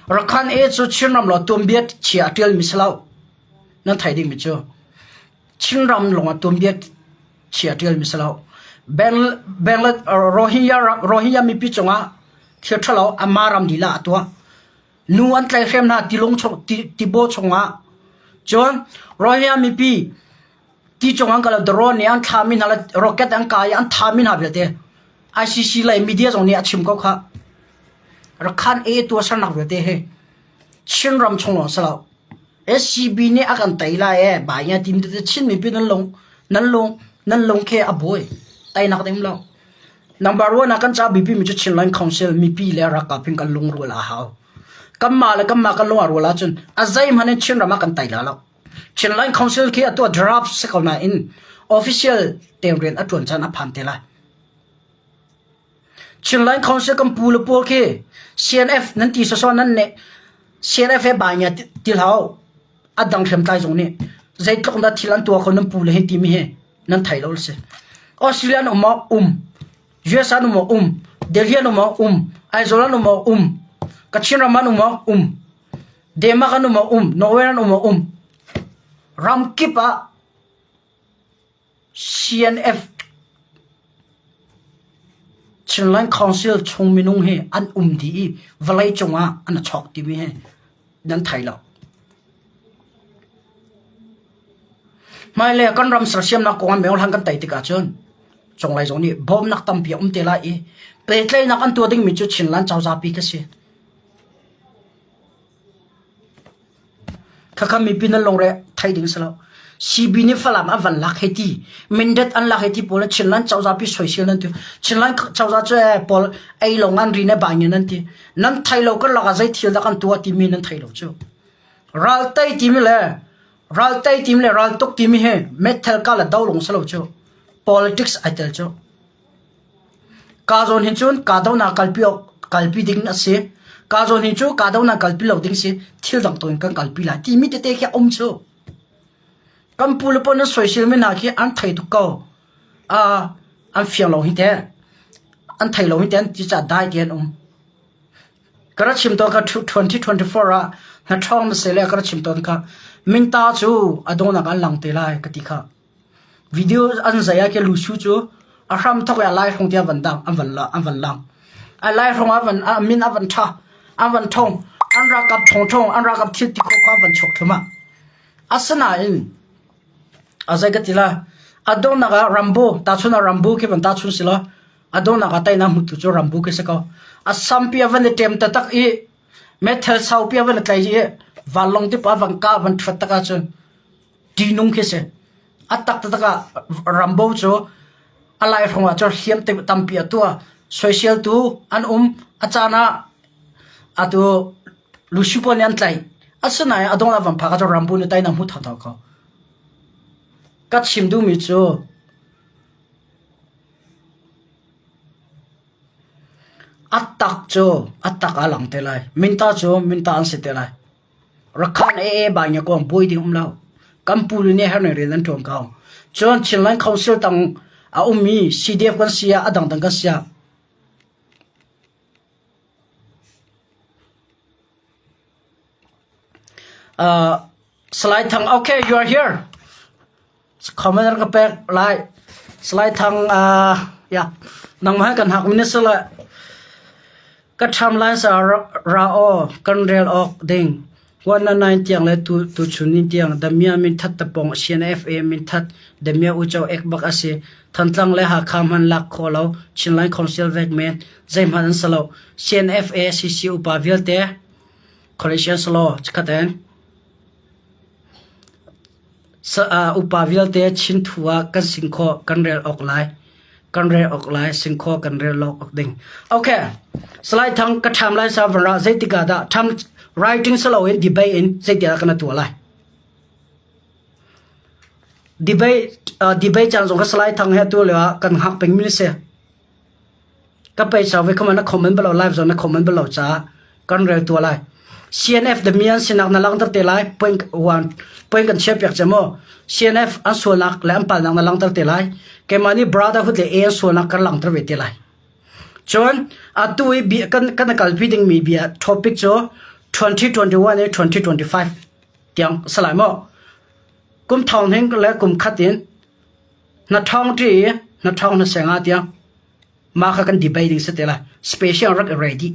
Rakhan E cu Chinram law tuanbia chia a ṭialmi si lo. Nan theih dingmi cu Chinram lawng ah tuanbia chia a ṭialmi si lo. Bangladesh Rohingya Rohingya mipi cungah thil ṭhalo ama ram lila a tuah. Nu an tlaihhrem hna tilung chung tibaw chungah. Cun Rohingya mipi Ti cung an kal drone nih an thlami hna le rocket an kai i an thami hna vialte ICC lei media zong nih a chim ko khah. Rakhan e tuahsernak vialte hi Chinram chung lawng si lo. SCB nih a kan tei lai ee bai nga tim tete Chin mipi nan lung nan lung nan lung khi a buai teinak ding lo. Number one ah kan ca bipi mi cu Chinland Council mipi le ralkap hin kan lungrual a hau. Kanmah le kanmah kan lung a rual ahcun a zeihmanh in Chinram ah kan tei la lo. Chinland Council khi atu draft si ko nain official tein rian a ṭuan caan a phan te lai. Chinland Council kan pu le pawl khi CNF nan ti sawsawh nan nih CNF he bai ngia ti hlah a dang hriamtlai zong nih zeitluk dah thil an tuah kho nan pu le hi timi hi nan thei lo si. Australia an um maw? Um. US an um maw? Um. Delhi an um maw? Um. Aizawl an um maw? Um. Kachin ram an um maw? Um. Denmark an um maw? Um. Norway an um maw? Um. Ram kip ah CNF Chinland Council chung minung hi an um dih i vawleicung ah an i chawk timi hi nan thei lo. Hmailei kan ram sersiamnak kong ah myohlang kan tei tikah cun cunglei zong nih bawmnak tampi a um te lai i pehtlaihnak an tuah dingmi cu Chinland cozahpi khi si. Khakha mipi nan lungre thei ding si lo. CB nih Falam a van lak hei ti. Mindat an lak hei ti pawl Chinland cozah pi soisel nan ti. Chinland cozah cu eh pawl ei lo ngan ri ne ba nge nan ti. Nan thei lo kan lak ah zei thil dah kan tuah timi nan thei lo cu. Ral tei timi le ral tei timi le ral tuk timi hi methel ka le do long si lo cu. Politics ai tel cu. Ka zawn hin cun kahdohnak kalpi awk kalpi ding a si. Ka zawn hin cu kahdohnak kalpi lo ding si. Thil dang tu in kan kalpi lai timi tete khi a um cu. Kan pu le pawl nan soiselmi hna khi an thei tuk ko. Uh, an fiang lo hi te. An thei lo hi te an ti ca dai te an um. Ka ra chim tawn ka 2024 ah na ṭhawng na se le ka ra chim tawn kha minta cu a dongnak an lang te lai ka ti kha. Video an zai ah khi Lusu cu a hram thawk i a lai hrawng tiang van dang an van an van lang. A lai hrawng ah van a min a van ṭha an van ṭhong an ralkap ṭhong ṭhong an ralkap thil ti khawh kha an van chuak thluahmah. Asinain a zei ka ti la a donghnak ah Rambo tahchun ah Rambo khi van tahchun si law a donghnak ah teinak hmutu cu Rambo khi si ko. A sampi a van i ṭem taktak i meithal saupi a van i tlaih i vanlawng te pa van kah van ṭhuat tak ahcun ṭihnung khi si. A taktak ah Rambo cu a lai hrawng ah cun hliam tampi a tuah. Soiseltu an um. A caan ah atu Lusu pawl nih an tlaih. Asinain a dongh ah van phak ahcun Rambo nih teinak hmu thotho ko. Ka chim duhmi cu a tak cu a tak aa lang te lai. Minta cu minta an si te lai. Rakhan ee bai nge kong buai ding um lo. Kan pu le nih herning rian an ṭuan ko. Cun Chinland Council tang a ummi CDF kan si ah a dangdang kan si ah Uh, Salai Thang, okay, you are here. Comment ka pek lai. Salai Thang, uh, yeah. Nangmah kan hak minister le Ka ṭham lai sa ra aw, kan rel awk ding. 199 tiang le tu tuchun ni tiang Damia minthat tapawng CNFA minthat Damia uco ek bak a si. Thantlang le Hakha hman lak khawh lo Chinland Council vek men zeihmanh an si lo. CNFA CC upa vialte coalition selaw chikhat en. Upa vialte Chin thu ah kan sing khawh kan rel awk lai. Kan rel awk lai sing khawh kan rel lo awk ding. Okay. Salai Thang ka ṭham lai sa van ra zeitik ah dah ṭham writing salo in debate in zeitik ah kana tuah lai. Debate debate caan zong ka Salai Thang he tu lio ah kan hngak peng mi si. Ka peisa ve khama na comment balo live zong na comment balo caah kan rel tua lai. CNF the mian sinak na langter te lai point one point kan chia piak che mo CNF an sualnak le an palnak na langter te lai keimah nih brotherhood le A an sualnak kan langter ve te lai. Cun atu i bia kan kan kalpi dingmi bia topic cu 2021 le 2025 tiang salai mo kum thong hing le kum khat in na ṭhawng ṭi i na ṭhawng na seng ah tiang mah kha kan debate ding si te lai. Special rak i ready.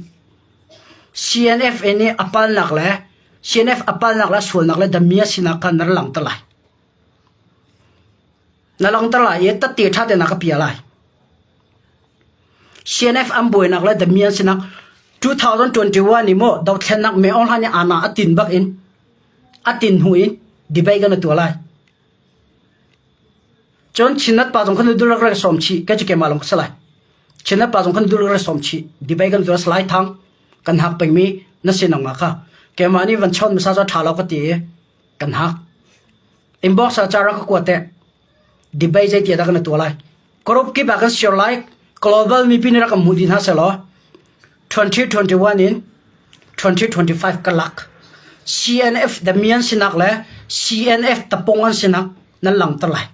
CNF nih a palnak le CNF a palnak le sualnak le damia sinak kha na langter lai. Na langter lai i tatte ṭha te na ka pia lai. CNF an buainak le damian sinak. 2021 i maw dothlennak me Aung Hlaing nih ana a tin bak in a tin hnu in debate kan tuah lai. Cun Chinnet pa zong khan dul rak sawm chih ke chu keimah lawng ka si lai. Chinnet pa zong khan dul rak sawm chih debate kan tuah Salai Thang kan hak pengmi na si nangmah kha keimah nih van chawn hmasa cu a ṭha lo ka ti i kan hak. Inbox ah ca rak ka kuat te. Debate zei tiah dah kan tuah lai. Group kip ah kan share lai. Global mipi nih rak kan hmuh dih hna sehlaw 2021 in 2025 ka lak. CNF damian sinak le CNF tapong an sinak nan langter lai.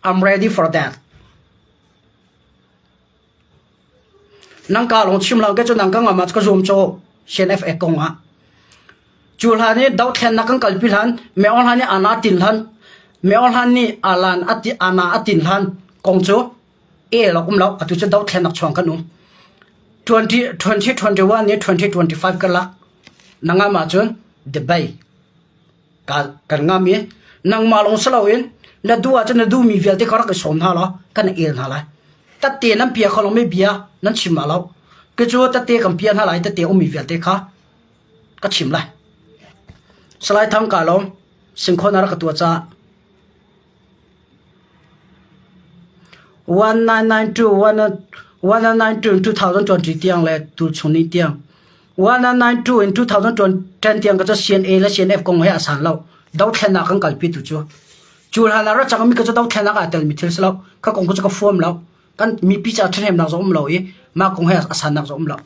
I'm ready for that. Nang ka lawng chim lo ke cu nang ka ngam ah ka zum cho CNF e kong ah. Cu hlan i dothlennak kan kalpi hlan, Meon hlan i ana tin hlan, Meon hlan nih alan ati ana atin hlan kong cu e lo um lo atu cu dothlennak chuang kan um. 20, 2021 ni 2025 ka lak nangam ahcun debate kan ngam i nangmah lawng si loin na duh ahcun na duhmi vialte kha rak i sawm hna law kan el hna lai. Tatte nan pia kho lomi bia nan chim ma lo. Ke cu tatte kan pia hna lai tatte ummi vialte kha ka chim lai. Salai Thang ka lawm singkhawn a rak ka tuah caah 1992 1992 in 2020 tiang le tuchung ni tiang 1992 in 2010 tiang ka cu CNA le CNF kong he a san lo. Dothlennak kan kalpi tu cu. Cu hlan ah ra cangmi ka cu dothlennak aa telmi thil si lo. Kha kong cu ka fuam lo. Kan mipi ca ṭhahnemnak zong um lo i mah kong he a sannak zong um lo.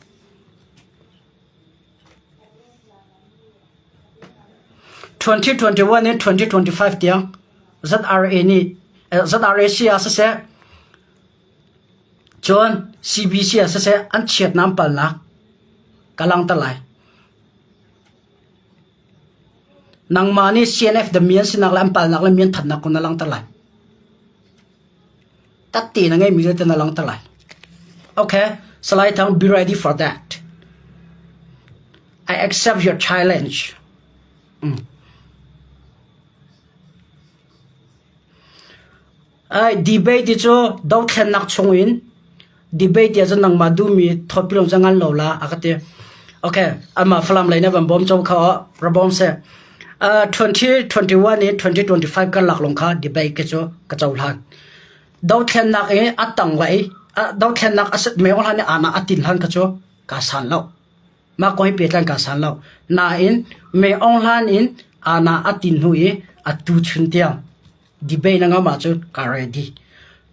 2021 in 2025 tiang ZRA nih ZRAC ah siseh Cun CBC ah siseh an chiatnak palnak ka langhter lai. Nangmah nih CNF the mian sinak le an palnak le mian thatnak kong na langhter lai. Tatte na ngeimi vialte na langhter lai. Okay, Salai Thang, be ready for that. I accept your challenge. Mm. Debate ti cu dothlennak chungin debate ti ahcun nangmah duhmi thawtpilawng cu ngan lo la a ka ti. Okay, amah Falam lei nih van bawm co kha ra bawm seh. Uh, 2021 in 2025 karlak lawng kha debate ke cu ka cohlan. Dothlennak i a tang lei dothlennak a meo hlan i ana a tin hlan kha cu ka san lo. Mah kong hi pehtlai ka san lo. Nain Me Aung Hlan in ana a tin hnu i atu chun tiang debate na ngam ahcun ka ready.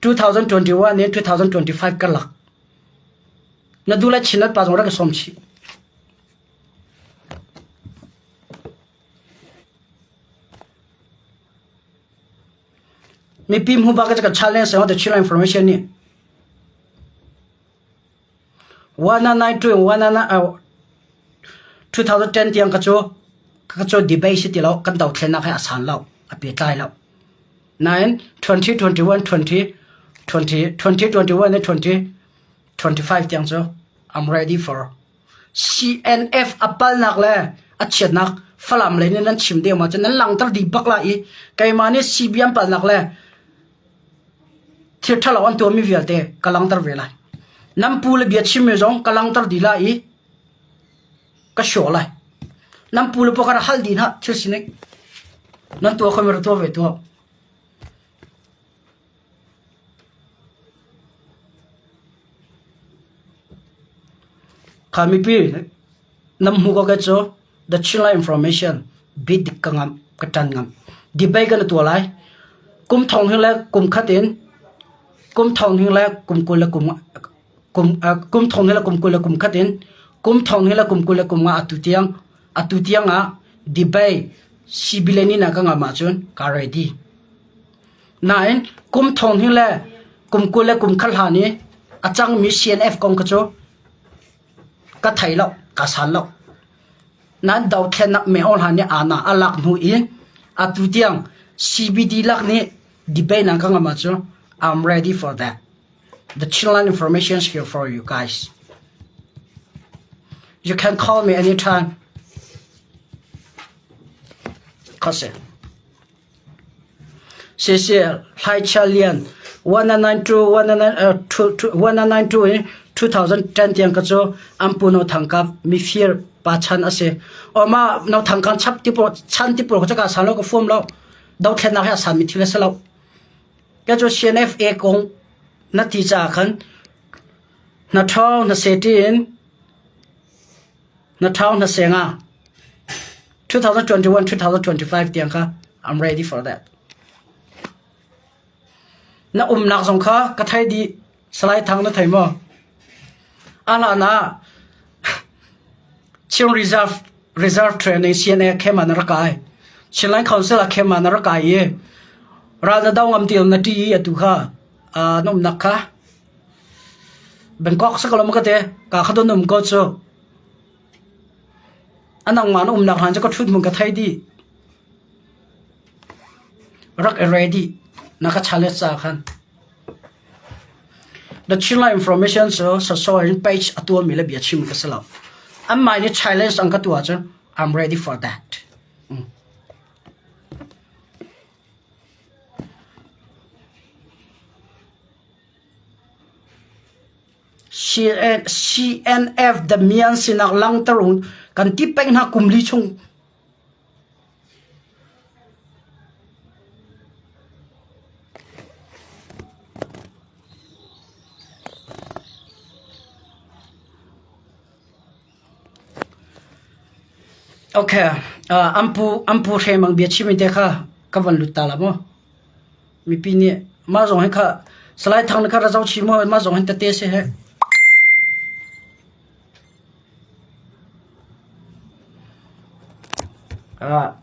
2021 in 2025 karlak na duh le Chinat pa zong rak ka sawm chih. Mipi hmu bak ka challenge the Chila information ni 1992 in 2010 tiang ka cu ka cu debate si ti lo kan dothlennak he a san lo a pehtlai lo. Nain 2021 20 20 2021 le 2025 tiang cu I'm ready for CNF a palnak le a chiatnak Falam lei nih nan chim deuh ma cun nan langter dih bak la i keimah nih CBM palnak le Thil ṭhalo an tuahmi vialte ka langhter ve lai. Nan pu le bia chimmi zong ka langhter dih lai i ka hrawh lai. Nan pu le paw kha hal dih hna thil sining. Nan tuah khomi ra tuah ve tuah. Kha mipi nan hmu ko ke cu The Chinland Information bit dik ka ngamh ka ṭan ngam. Debate kan tuah lai. Kum thong hing le kum khat in kum thong hing le kum 20 le kum kum kum thong hing le kum 20 le kum khat in kum thong hing le kum 20 le kum nga atu tiang atu tiang ah debate sibileni na ka ngam ahcun ka ready. Nain kum thong hing le kum 20 le kum khat hlan i a cangmi CNF kong kha cu Ka thei lo, ka san lo. Nan dothlennak mehor hna nih aana a lak hnu i atu tiang CBD lak nih debate nan ka ngam ahcun I'm ready for that. The Chinland information is here for you guys. You can call me anytime. Kasi. Siseh Hlaichia Lian 1992 1992 in 2010 tiang ka cu an pu No Thang Kap mifir pa chan a si. O ma No Thang Kap chap ti pawl chan ti pawl ka ka san lo ka fuam lo. Dothlennak hi a san mi thil a si lo. Ka cu CNFA kong na ti ca khan na ṭhawng na se tiin na ṭhawng na se nga 2021 2025 tiang kha I'm ready for that. Na umnak zong kha ka thei dih. Salai Thang na thei maw? A hlan ah Chin Reserve Reserve Training CNA khem ah na rak kai. Chinland Council ah khem ah na rak kai i ral na do ngam ti na ṭih i atu kha na umnak kha Bangkok sa ko lo maw ka ti? Ka kha don um ko cu. A nangmah na umnak hlan cu ka ṭhut hmun ka thei dih. Rak i ready na ka challenge ca khan. The Chinland Information cu sasaw in page a tuahmi le bia chim ka si lo. Anmah nih challenge an ka tuah cu I'm ready for that. Mm. CNF Damian sinak langter kan ti peng hna kum li chung Okay, uh, an pu an pu hre mang bia chim te kha ka van lut ta la mo. Mipi nih mah zong hi kha Salai Thang na kha ra zo chi mo mah zong hin tete si he.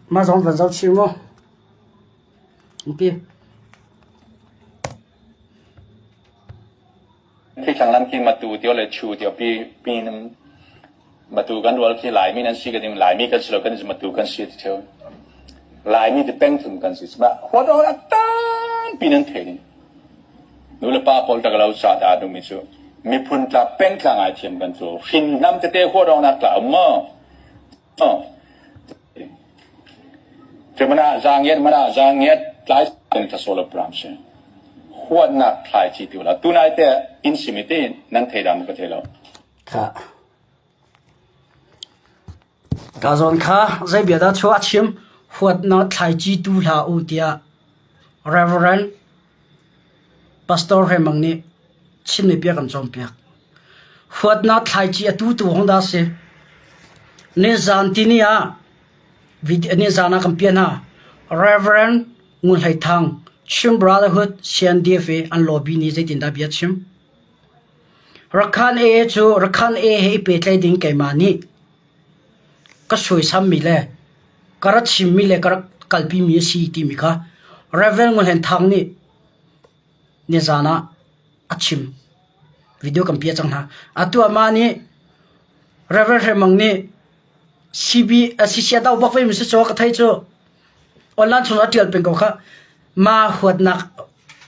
Mah zong van zoh chih mu. Pi. Khi thlang lam khi matu tio le chu tio pi pi matu kan rual khi Laimi nan si ka ding Laimi kan si lo kan matu kan si ti theo. Laimi ti peng thum kan si. Ma huat awk tampi nan thei ding. Nu le pa pawl tak lo sa da dumi cu miphun tla peng tla ngai thiam kan cu hrin nam tete huat awk nak tla um maw? Mana zaangiat mana zaangiat tlai kan tla solo pram si. Huatnak thlai chi tu la tunai te in simi te nan thei dam ka thei lo. Kha. Ka zawn kha zei bia dah chuah chim huatnak thlai chi tu hlah u tiah Reverend Pastor Hre Mang nih Chinmi bia kan cawnpiak. Huatnak thlaici a tutu hong dah si. Nizan tini ah nizan ah kan piah hna. Reverend Ngun Hlei Thang, Chin Brotherhood CNDF i an lobby nih zeitindah bia chim? Rakhan A cu Rakhan A he i pehtlaih ding keimah nih ka suaisammi le ka rak chimmi le ka rak kalpimi a si timi kha Reverend Ngun Hlei Thang nih nizan ah a chim. Video kan piah cang hna. Atu ah mah nih Reverend Hre Mang nih CB CC a do bak ve mi si cu ka thei cu online chung ah ṭial peng ko kha ma huatnak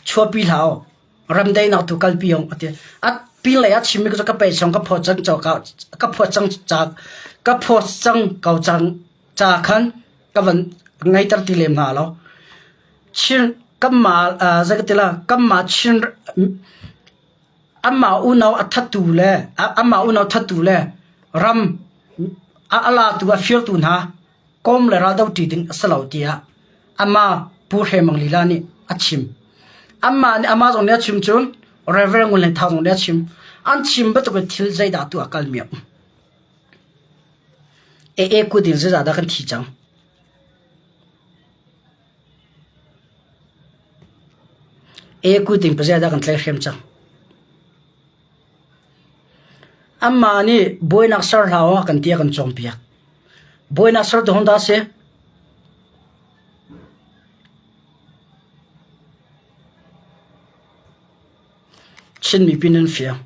chuapi hlah ramdaihnak tu kalpi ong ati. A pinlei ah chimmi cu ka pe chung ka phawt cang ka phawt cang ca ka phawt cang ko cang ca khan ka van ngeiter ti lem hna lo. Chin kanmah zei ka ti la kanmah Chin anmah unau a thattu le anmah unau thattu le ram a latu a firtu hna kawm le ral doṭi ding a si lo tiah amah Pu Hre Mang lila nih a chim. Amah nih amah zong nih a chim cun Reverend Ngun Hlei Thang zong nih a chim. An chim bantuk in thil zeidah tu a kal mi a um. AA kut in zeizah dah kan thi cang? E kut in pazia dah kan tlaihhrem cang. Amah nih buainak ser hlah ah kan ti a kan cawnpiak. Buainak ser tu hong dah si? Chin mipi nan fiang.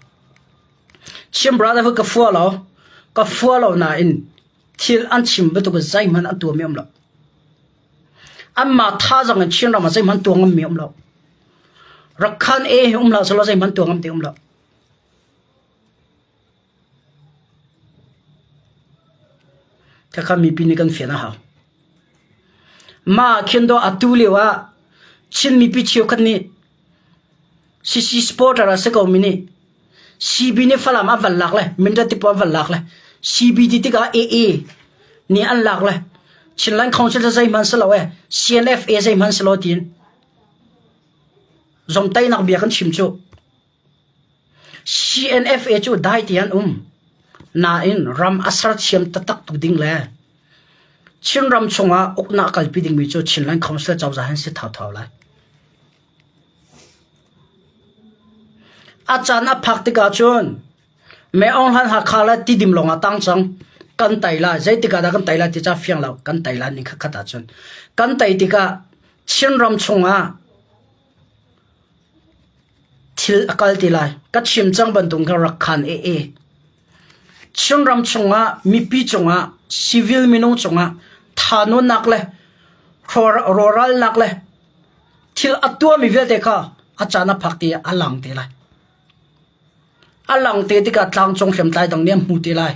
Chin brotherhood ka fua lo. Ka fua lo nain thil an chim bantuk in zeihmanh an tuahmi um lo. Anmah thazaang in Chinram ah zeihmanh tuah ngammi um lo. Rakhan e hi um hlah selaw zeihmanh tuah ngam ti um lo. Khakha mipi nih kan fian a hau. Mah khin do atu lio ah Chin mipi cheukhat nih CC supporter a si ko mi nih. CB nih Falam an van lak le Mindat ti pawl an van lak le CB ti tikah AA nih an lak le Chinland Council cu zeihmanh si lo e CNFA zeihmanh si lo tiin zomtainak bia kan chim cu. CNFA cu dai ti an um. Nain ram a sersiam taktak tu ding le Chinram chungah uknak kalpi dingmi cu Chinland Council cozah hin si thauthau lai. A caan a phak tikah cun Me Aung Hlaing Hakha le Tidim lawng ah tang cang. Kan tai lai. Zeitik ah dah kan tai lai ti ca fiang lo. Kan tai lai ning khat ahcun. Kan tai tikah Chinram chungah thil a kal ti lai. Ka chim cang bantuk kha rak khan e e. Chinram chungah mipi cungah civil minung cungah thanunnak le rawralnak le thil a tuahmi vialte kha a caan a phak ti a lang te lai. A lang te tikah tlangcung hriamtlai dang nih an hmu te lai.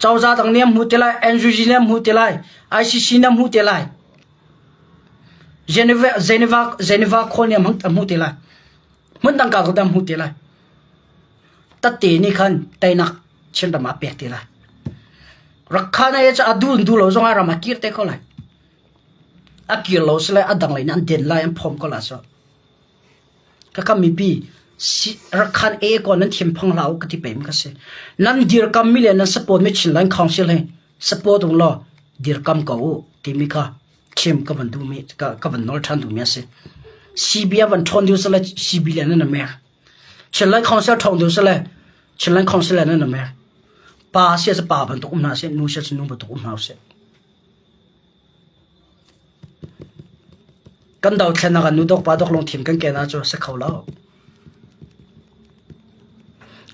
Cozah dang nih an hmu te lai, NUG nih an hmu te lai, ICC nih an hmu te lai. Geneva, Geneva, Geneva khual nih an hmu te lai. Hmun dang ka an hmu te lai. Tatte nih khan teinak Chinram ah pek te lai. Rakhana ye cu a dul du lo zong ah ram a kir te ko lai. A kir lo sile a dang lei nih an den lai an phom ko la so. Ka mipi Rakhan e ko nan thiam phang hlah u ka ti pem ka si. Nan dirkam mi le nan support mi Chinland Council he support ung law dirkam ko u timi kha chim ka van duh mi ka, ka van nawl ṭhan duh mi a si. CB a van ṭhawn deuh sale CB le nan mer. Chinland Council ṭhawng deuh sale Chinland Council le nan mer. Pa sia pa bantuk um hna seh, nu sia nu bantuk um hna seh. Kan dothlennak ah nu dawk pa dawk lungthin kan ken ahcun a si kho lo.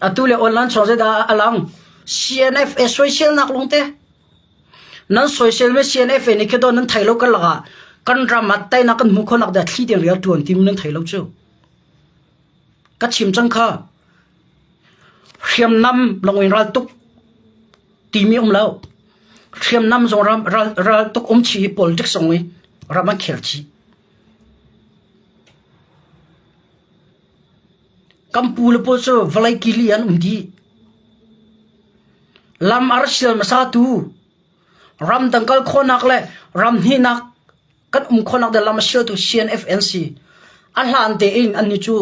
Atu le online chung zeidah a lang? CNFA soiselnak lungte. Nan soisel mi CNFA nih khi do nan thei lo kan lakah kan ram ah teinak kan hmuh khawhnak dah thli tiang rial tuan timi nan thei lo cu. Ka chim cang kha. Hriamnam longin ral tuk timi um lo. Hriamnam zong ram ral, ral tuk um chi i politics zong i ram an khel chih. Kan pu le pawl cu vawlei kili an um dih. Lam a rak sial hmasa tu ramdang kal khawhnak le ram hnihnak kan um khawhnak ding lam a sialtu CNFNC a hlan tein annih cu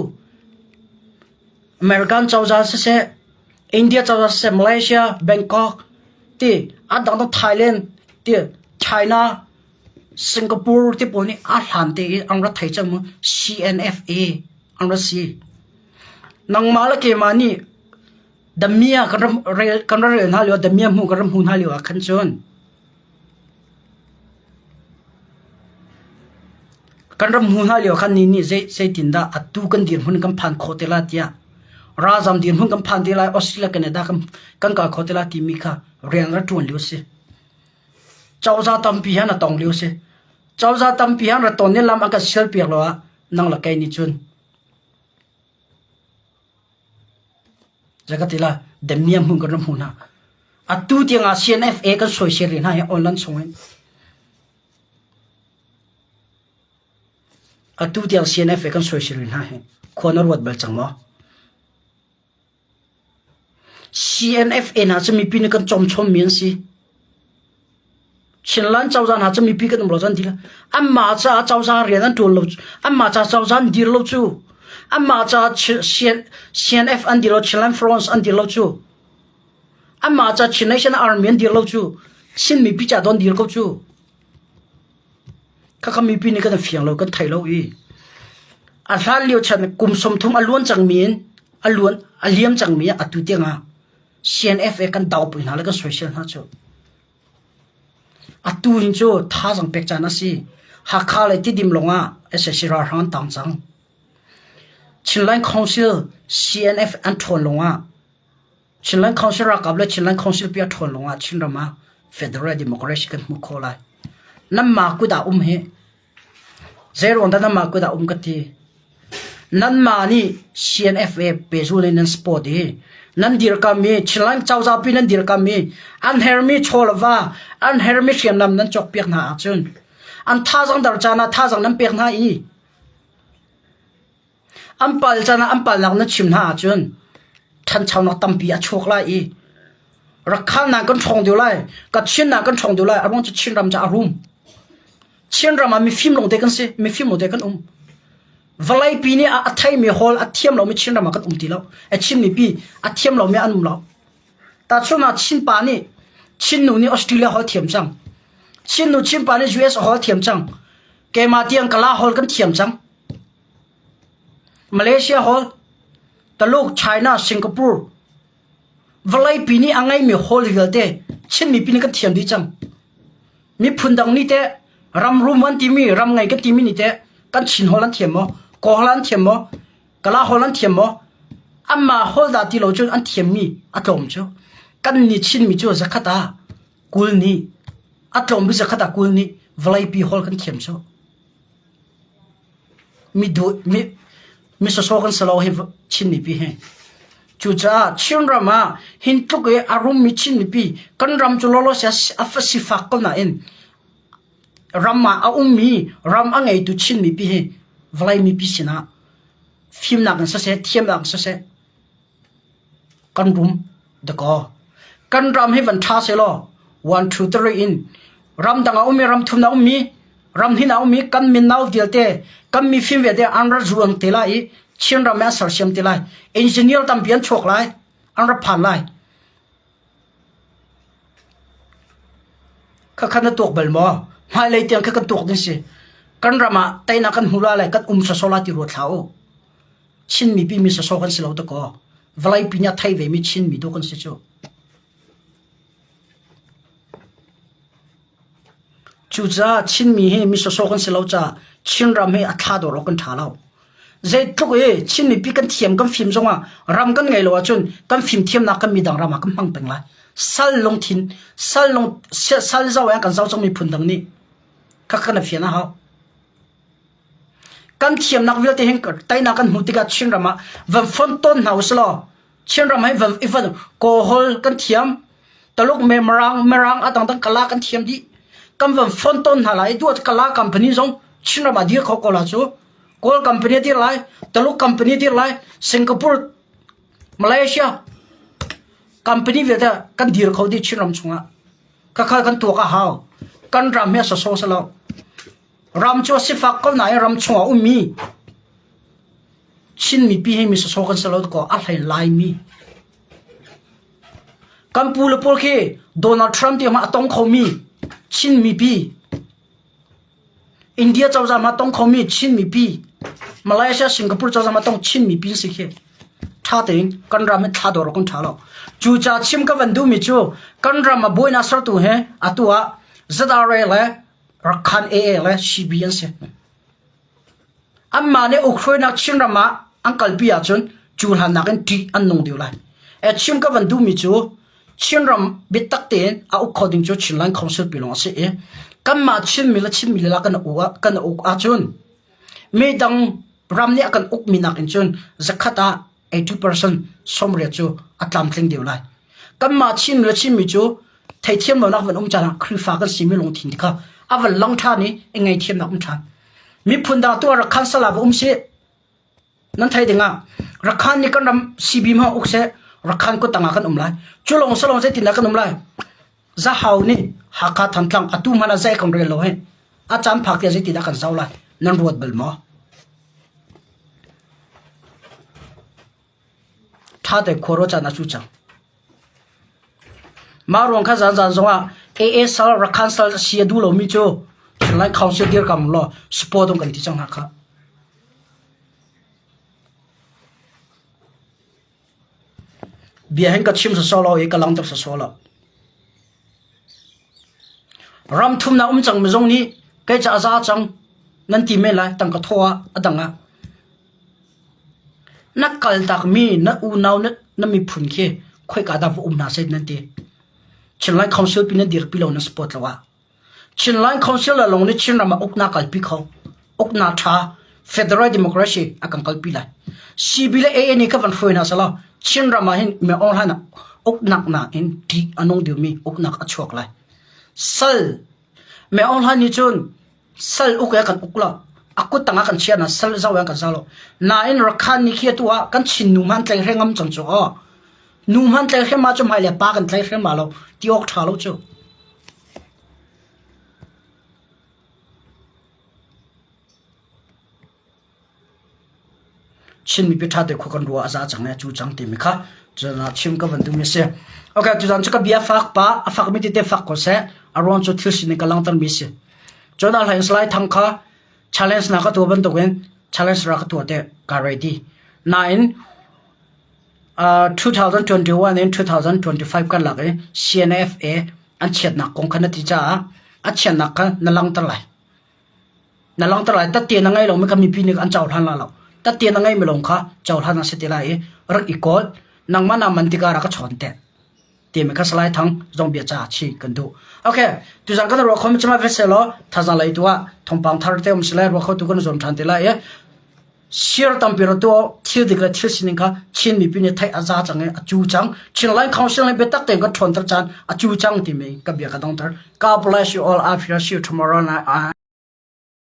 American cozah siseh India cozah siseh Malaysia Bangkok ti a dangdang Thailand ti China Singapore ti pawl nih a hlan tein an rak thei cang mu CNFA an rak si. Nangmah le keimah nih Damia kan ram rel kan rak rel hna lio Damia hmu kan ram hmu hna lio ah khan cun Kan ram hmu hna lio khan ni nih zei zeitindah atu kan dirhmun kan phan khawh te lai tiah ralzam dirhmun kan phan te lai Australia Canada kan kan kal kho te lai timi kha rian ra ṭuan lio si. Cozah tampi han a tong lio si. Cozah tampi han ra ton ni lam a kan sial piak lo ah nang le kei nih cun Zei ka ti la damiam hmun kan ram hmu hna. Atu tiangah CNFA kan soisel rih hna hi online chung in. Atu tiang CNFA kan soisel rih hna hi khua na ruat bal cang maw? CNFA hna cu mipi nih kan cawmchom mi an si. Chinland cozah hna cu mipi kan um lo cun ti Anmah caah cozah rian an ṭuan lo anmah caah cozah an dir lo cu anmah caah CNF an dir lo Chinland Front an dir lo cu anmah caah Chin Nation Army an dir lo cu Chin mipi caah don dir ko cu khakha mipi nih kan fiang lo kan thei lo i a hlan lio chan kum 30 a luan cangmi in a luan a liam cangmi atu tiangah CNFA kan daupi hna le kan soisel hna cu Atu hin cu thazaang pek caan a si. Hakha le Tidim lawngah sac ralhrang an tang cang. Chinland Council CNF an ṭhawn lawngah Chinland Council ralkap le Chinland Council pi a ṭhawn lawngah Chinram ah Federal Democracy kan hmuh khawh lai. Nanmah kut ah um hi Zeiruang dah nanmah kut ah um ka ti? Nanmah nih CNFA pehzul in nan support i nan dirkam i Chinland cozah pi nan dirkam i an hermi chaw le va an hermi hriamnam nan cawkpiak hna ahcun an thazaang dar caan ah thazaang nan pek hna i an pal caan ah an palnak nan chim hna ahcun. ṭhanchonak tampi a chuak lai i Rakhalnak kan ṭhawng deuh lai, Kachinnak kan ṭhawng deuh lai, a ruang cu Chinram cu a rum. Chinram ah mifim lawngte kan si, mifim lawngte kan um. Vawleipi nih a theimi hawl a thiam lomi Chinram ah kan um ti lo. A Chin mipi a thiam lomi an um lo. Tahchun ah Chin pa nih Chin nu nih Australia hawl thiam cang. Chin nu Chin pa nih US hawl thiam cang. Keimah tiang Kala hawl kan thiam cang. Malaysia hawl, Taluk, China, Singapore, Vawleipi nih a ngeimi hawl vialte Chin mipi nih kan thiam dih cang. Miphun dang nih teh ram rum an timi, ram ngei kan timi nih teh kan Chin hawl an thiam maw? Kawl an thiam maw? Kala hawl an thiam maw? Anmah hawl dah ti lo cun an thiammi a tlawm cu. Kan nih Chinmi cu zakhat ah 20 nih a tlawm bik zakhat ah 20 nih vawleipi hawl kan thiam cu. Mi sawsawh kan si lo hi Chin mipi hi. Cucaah Chinram ah hin tluk i a rummi Chin mipi kan ram cu lawlaw sia a sifak ko nain ram ah a ummi ram a ngeitu Chin mipi hi vawlei mipi sinah fimnak in siseh thiamnak in siseh Kan rum dakaw. Kan ram hi van ṭha sehlaw one two three in ramdang a ummi ramthum a ummi ramhnin a ummi kan mino vialte kan mifim vialte an ra zuang te lai i Chinram hi an sersiam te lai. Engineer tampi an chuak lai. An ra phan lai. Khakha na tuak bal maw? Hmailei tiang kha kan tuak ding si. Kan ram ah teinak kan hmu lai lai kan um sawsawh lai ti ruat hlah u. Chin mipi mi sawsawh kan si lo dakaw. Vawleipi nih a thei vemi Chin mi tu kan si cu. Cucaah Chinmi hi mi sawsawh kan si lo caah Chinram hi a thla dawr awk kan ṭha lo. Zeitluk i Chin mipi kan thiam kan fim zongah ram kan ngei lo ahcun kan fimthiamnak kan midang ram ah kan hmang peng lai. Sal lungthin, sal lung, sal zau in kan zau cang miphun dang nih kha kan fian a hau. Kan thiamnak vialte hin teinak kan hmuh tikah Chinram ah van fon tawn hna usilaw Chinram hi van i van Kawlhawl kan thiam, Taluk me Mirang, Mirang a dangdang Kala kan thiam dih. Kan van fon tawn hna lai. Duat Kala company zong Chinram ah dir kho ko la cu. Kawl company dir lai, Taluk company dir lai, Singapore, Malaysia company vialte kan dir kho dih Chinram chungah. Khakha kan tuak a hau. Kan ram hi a soso salo. Ram cu a sifak ko nain ram chungah ummi Chin mipi hi mi sawsawh kan si lo ko a hlei Laimi. Kan pu le pawl khi Donald Trump ti hmah a tong khomi Chin mipi India cozah hmah tong khomi Chin mipi Malaysia Singapore cozah hmah tong Chin mipi si khi ṭha tein kan ram hi thla dawr kan ṭha lo. Cu ca chim ka van duhmi cu kan ram a buainak sertu he atu ah ZRA le Rakhan AA le CB an si. Anmah nih ukhruainak Chinram ah an kalpi ahcun cu hlan nakin ṭih an nung deuh lai. E chim ka van duhmi cu Chinram biatak tein a uk kho ding cu Chinland Council pi lawng a si i kanmah Chinmi le Chinmi lila kan uk kan uk ahcun midang ram nih a kan ukmi nakin cun zakhat ah 80% 80 cu a tlamtling deuh lai. Kanmah Chin le Chinmi cu theithiam lonak van um caan ah Khrihfa kan simi lungthin kha a van lang ṭhan i i ngaihthiamnak um ṭhan. Miphun dang tu ah Rakhan sal ah va um sih. Nan thei ding ah Rakhan nih kan ram CB ma uk seh Rakhan kut tangah kan um lai. Cu lawng salawng zeitindah kan um lai? Zahau nih Hakha Thantlang atu hmanh ah zei kan rel lo hi. A caan phak tiah zeitindah kan zau lai? Nan ruat bal maw? Ṭha tein khua ruah caan a cu cang. Mah ruang kha zanzan zongah AA sal Rakhan sal si a duh lomi cu Chinland Council dirkam law support kan ti cang hna kha. Bia hin ka chim sawsawh lo i ka langter sawsawh lo. Ram thumnak um cangmi zong nih kei ca a za cang nan ti men lai tangka thaw ah a dang ah. Na kaltakmi na unau na miphun khi khoika dah va um hna seh nan ti. Chinland Council pi nan dirpi lo nan support lo ah. Chinland Council le lawng nih Chinram ah uknak kalpi kho. Uknak ṭha Federal Democracy a kan kalpi lai. CB le AA nih ka van hruai hna selaw Chinram ah hin me ong hlan ah uknak nakin ṭih a nung deuhmi uknak a chuak lai. Sal me ong hlan nih cun sal uk he kan uk lo. A kut tangah kan chia na sal zau kan zau lo. Nain Rakhan nih khi atu ah kan Chin nu hman tleng hrengam cang cu aw. Nu hman tlai hrim ma cu hmai le pa kan tlai hrim ma lo ti awk ṭha lo cu. Chin mipi ṭha te khua kan ruah a za cang e cu cang timi kha cun chim ka van duhmi a si. Okay, tuzan cu ka bia fak pa a fak mi tete fak ko seh a ruang cu thil sining ka langhter mi si. Cun a hlain Salai Thang kha challenge na ka tuah bantukin challenge ra ka tuah te ka ready. Nain 2021 in 2025 kan lak i CNFA an chiatnak kong kha na ti caah a chiatnak kha na langhter lai. Na langhter lai. Tatte na ngei lomi kha mipi nih an cohlan lai lo. Tatte na ngeimi lawng kha cohlan a si ti lai i rak i kawl. Nangmah naa man tikah rak ka chawn te. Timi kha Salai Thang zong bia ca chi kan duh. Okay, tuzan kan ruah kho mi cuma ve selaw thazang lei tu ah thawngpang thar te um sile ruah kho tu kan zuam than te lai i Share tampi ra tu thil dik le thil sining kha Chin mipi nih theih a za cang i a cu cang. Chin Line Council nih biatak tein kan ṭhawnter caan a cu cang timi ka bia ka dongter. God bless you all. I will see you tomorrow night.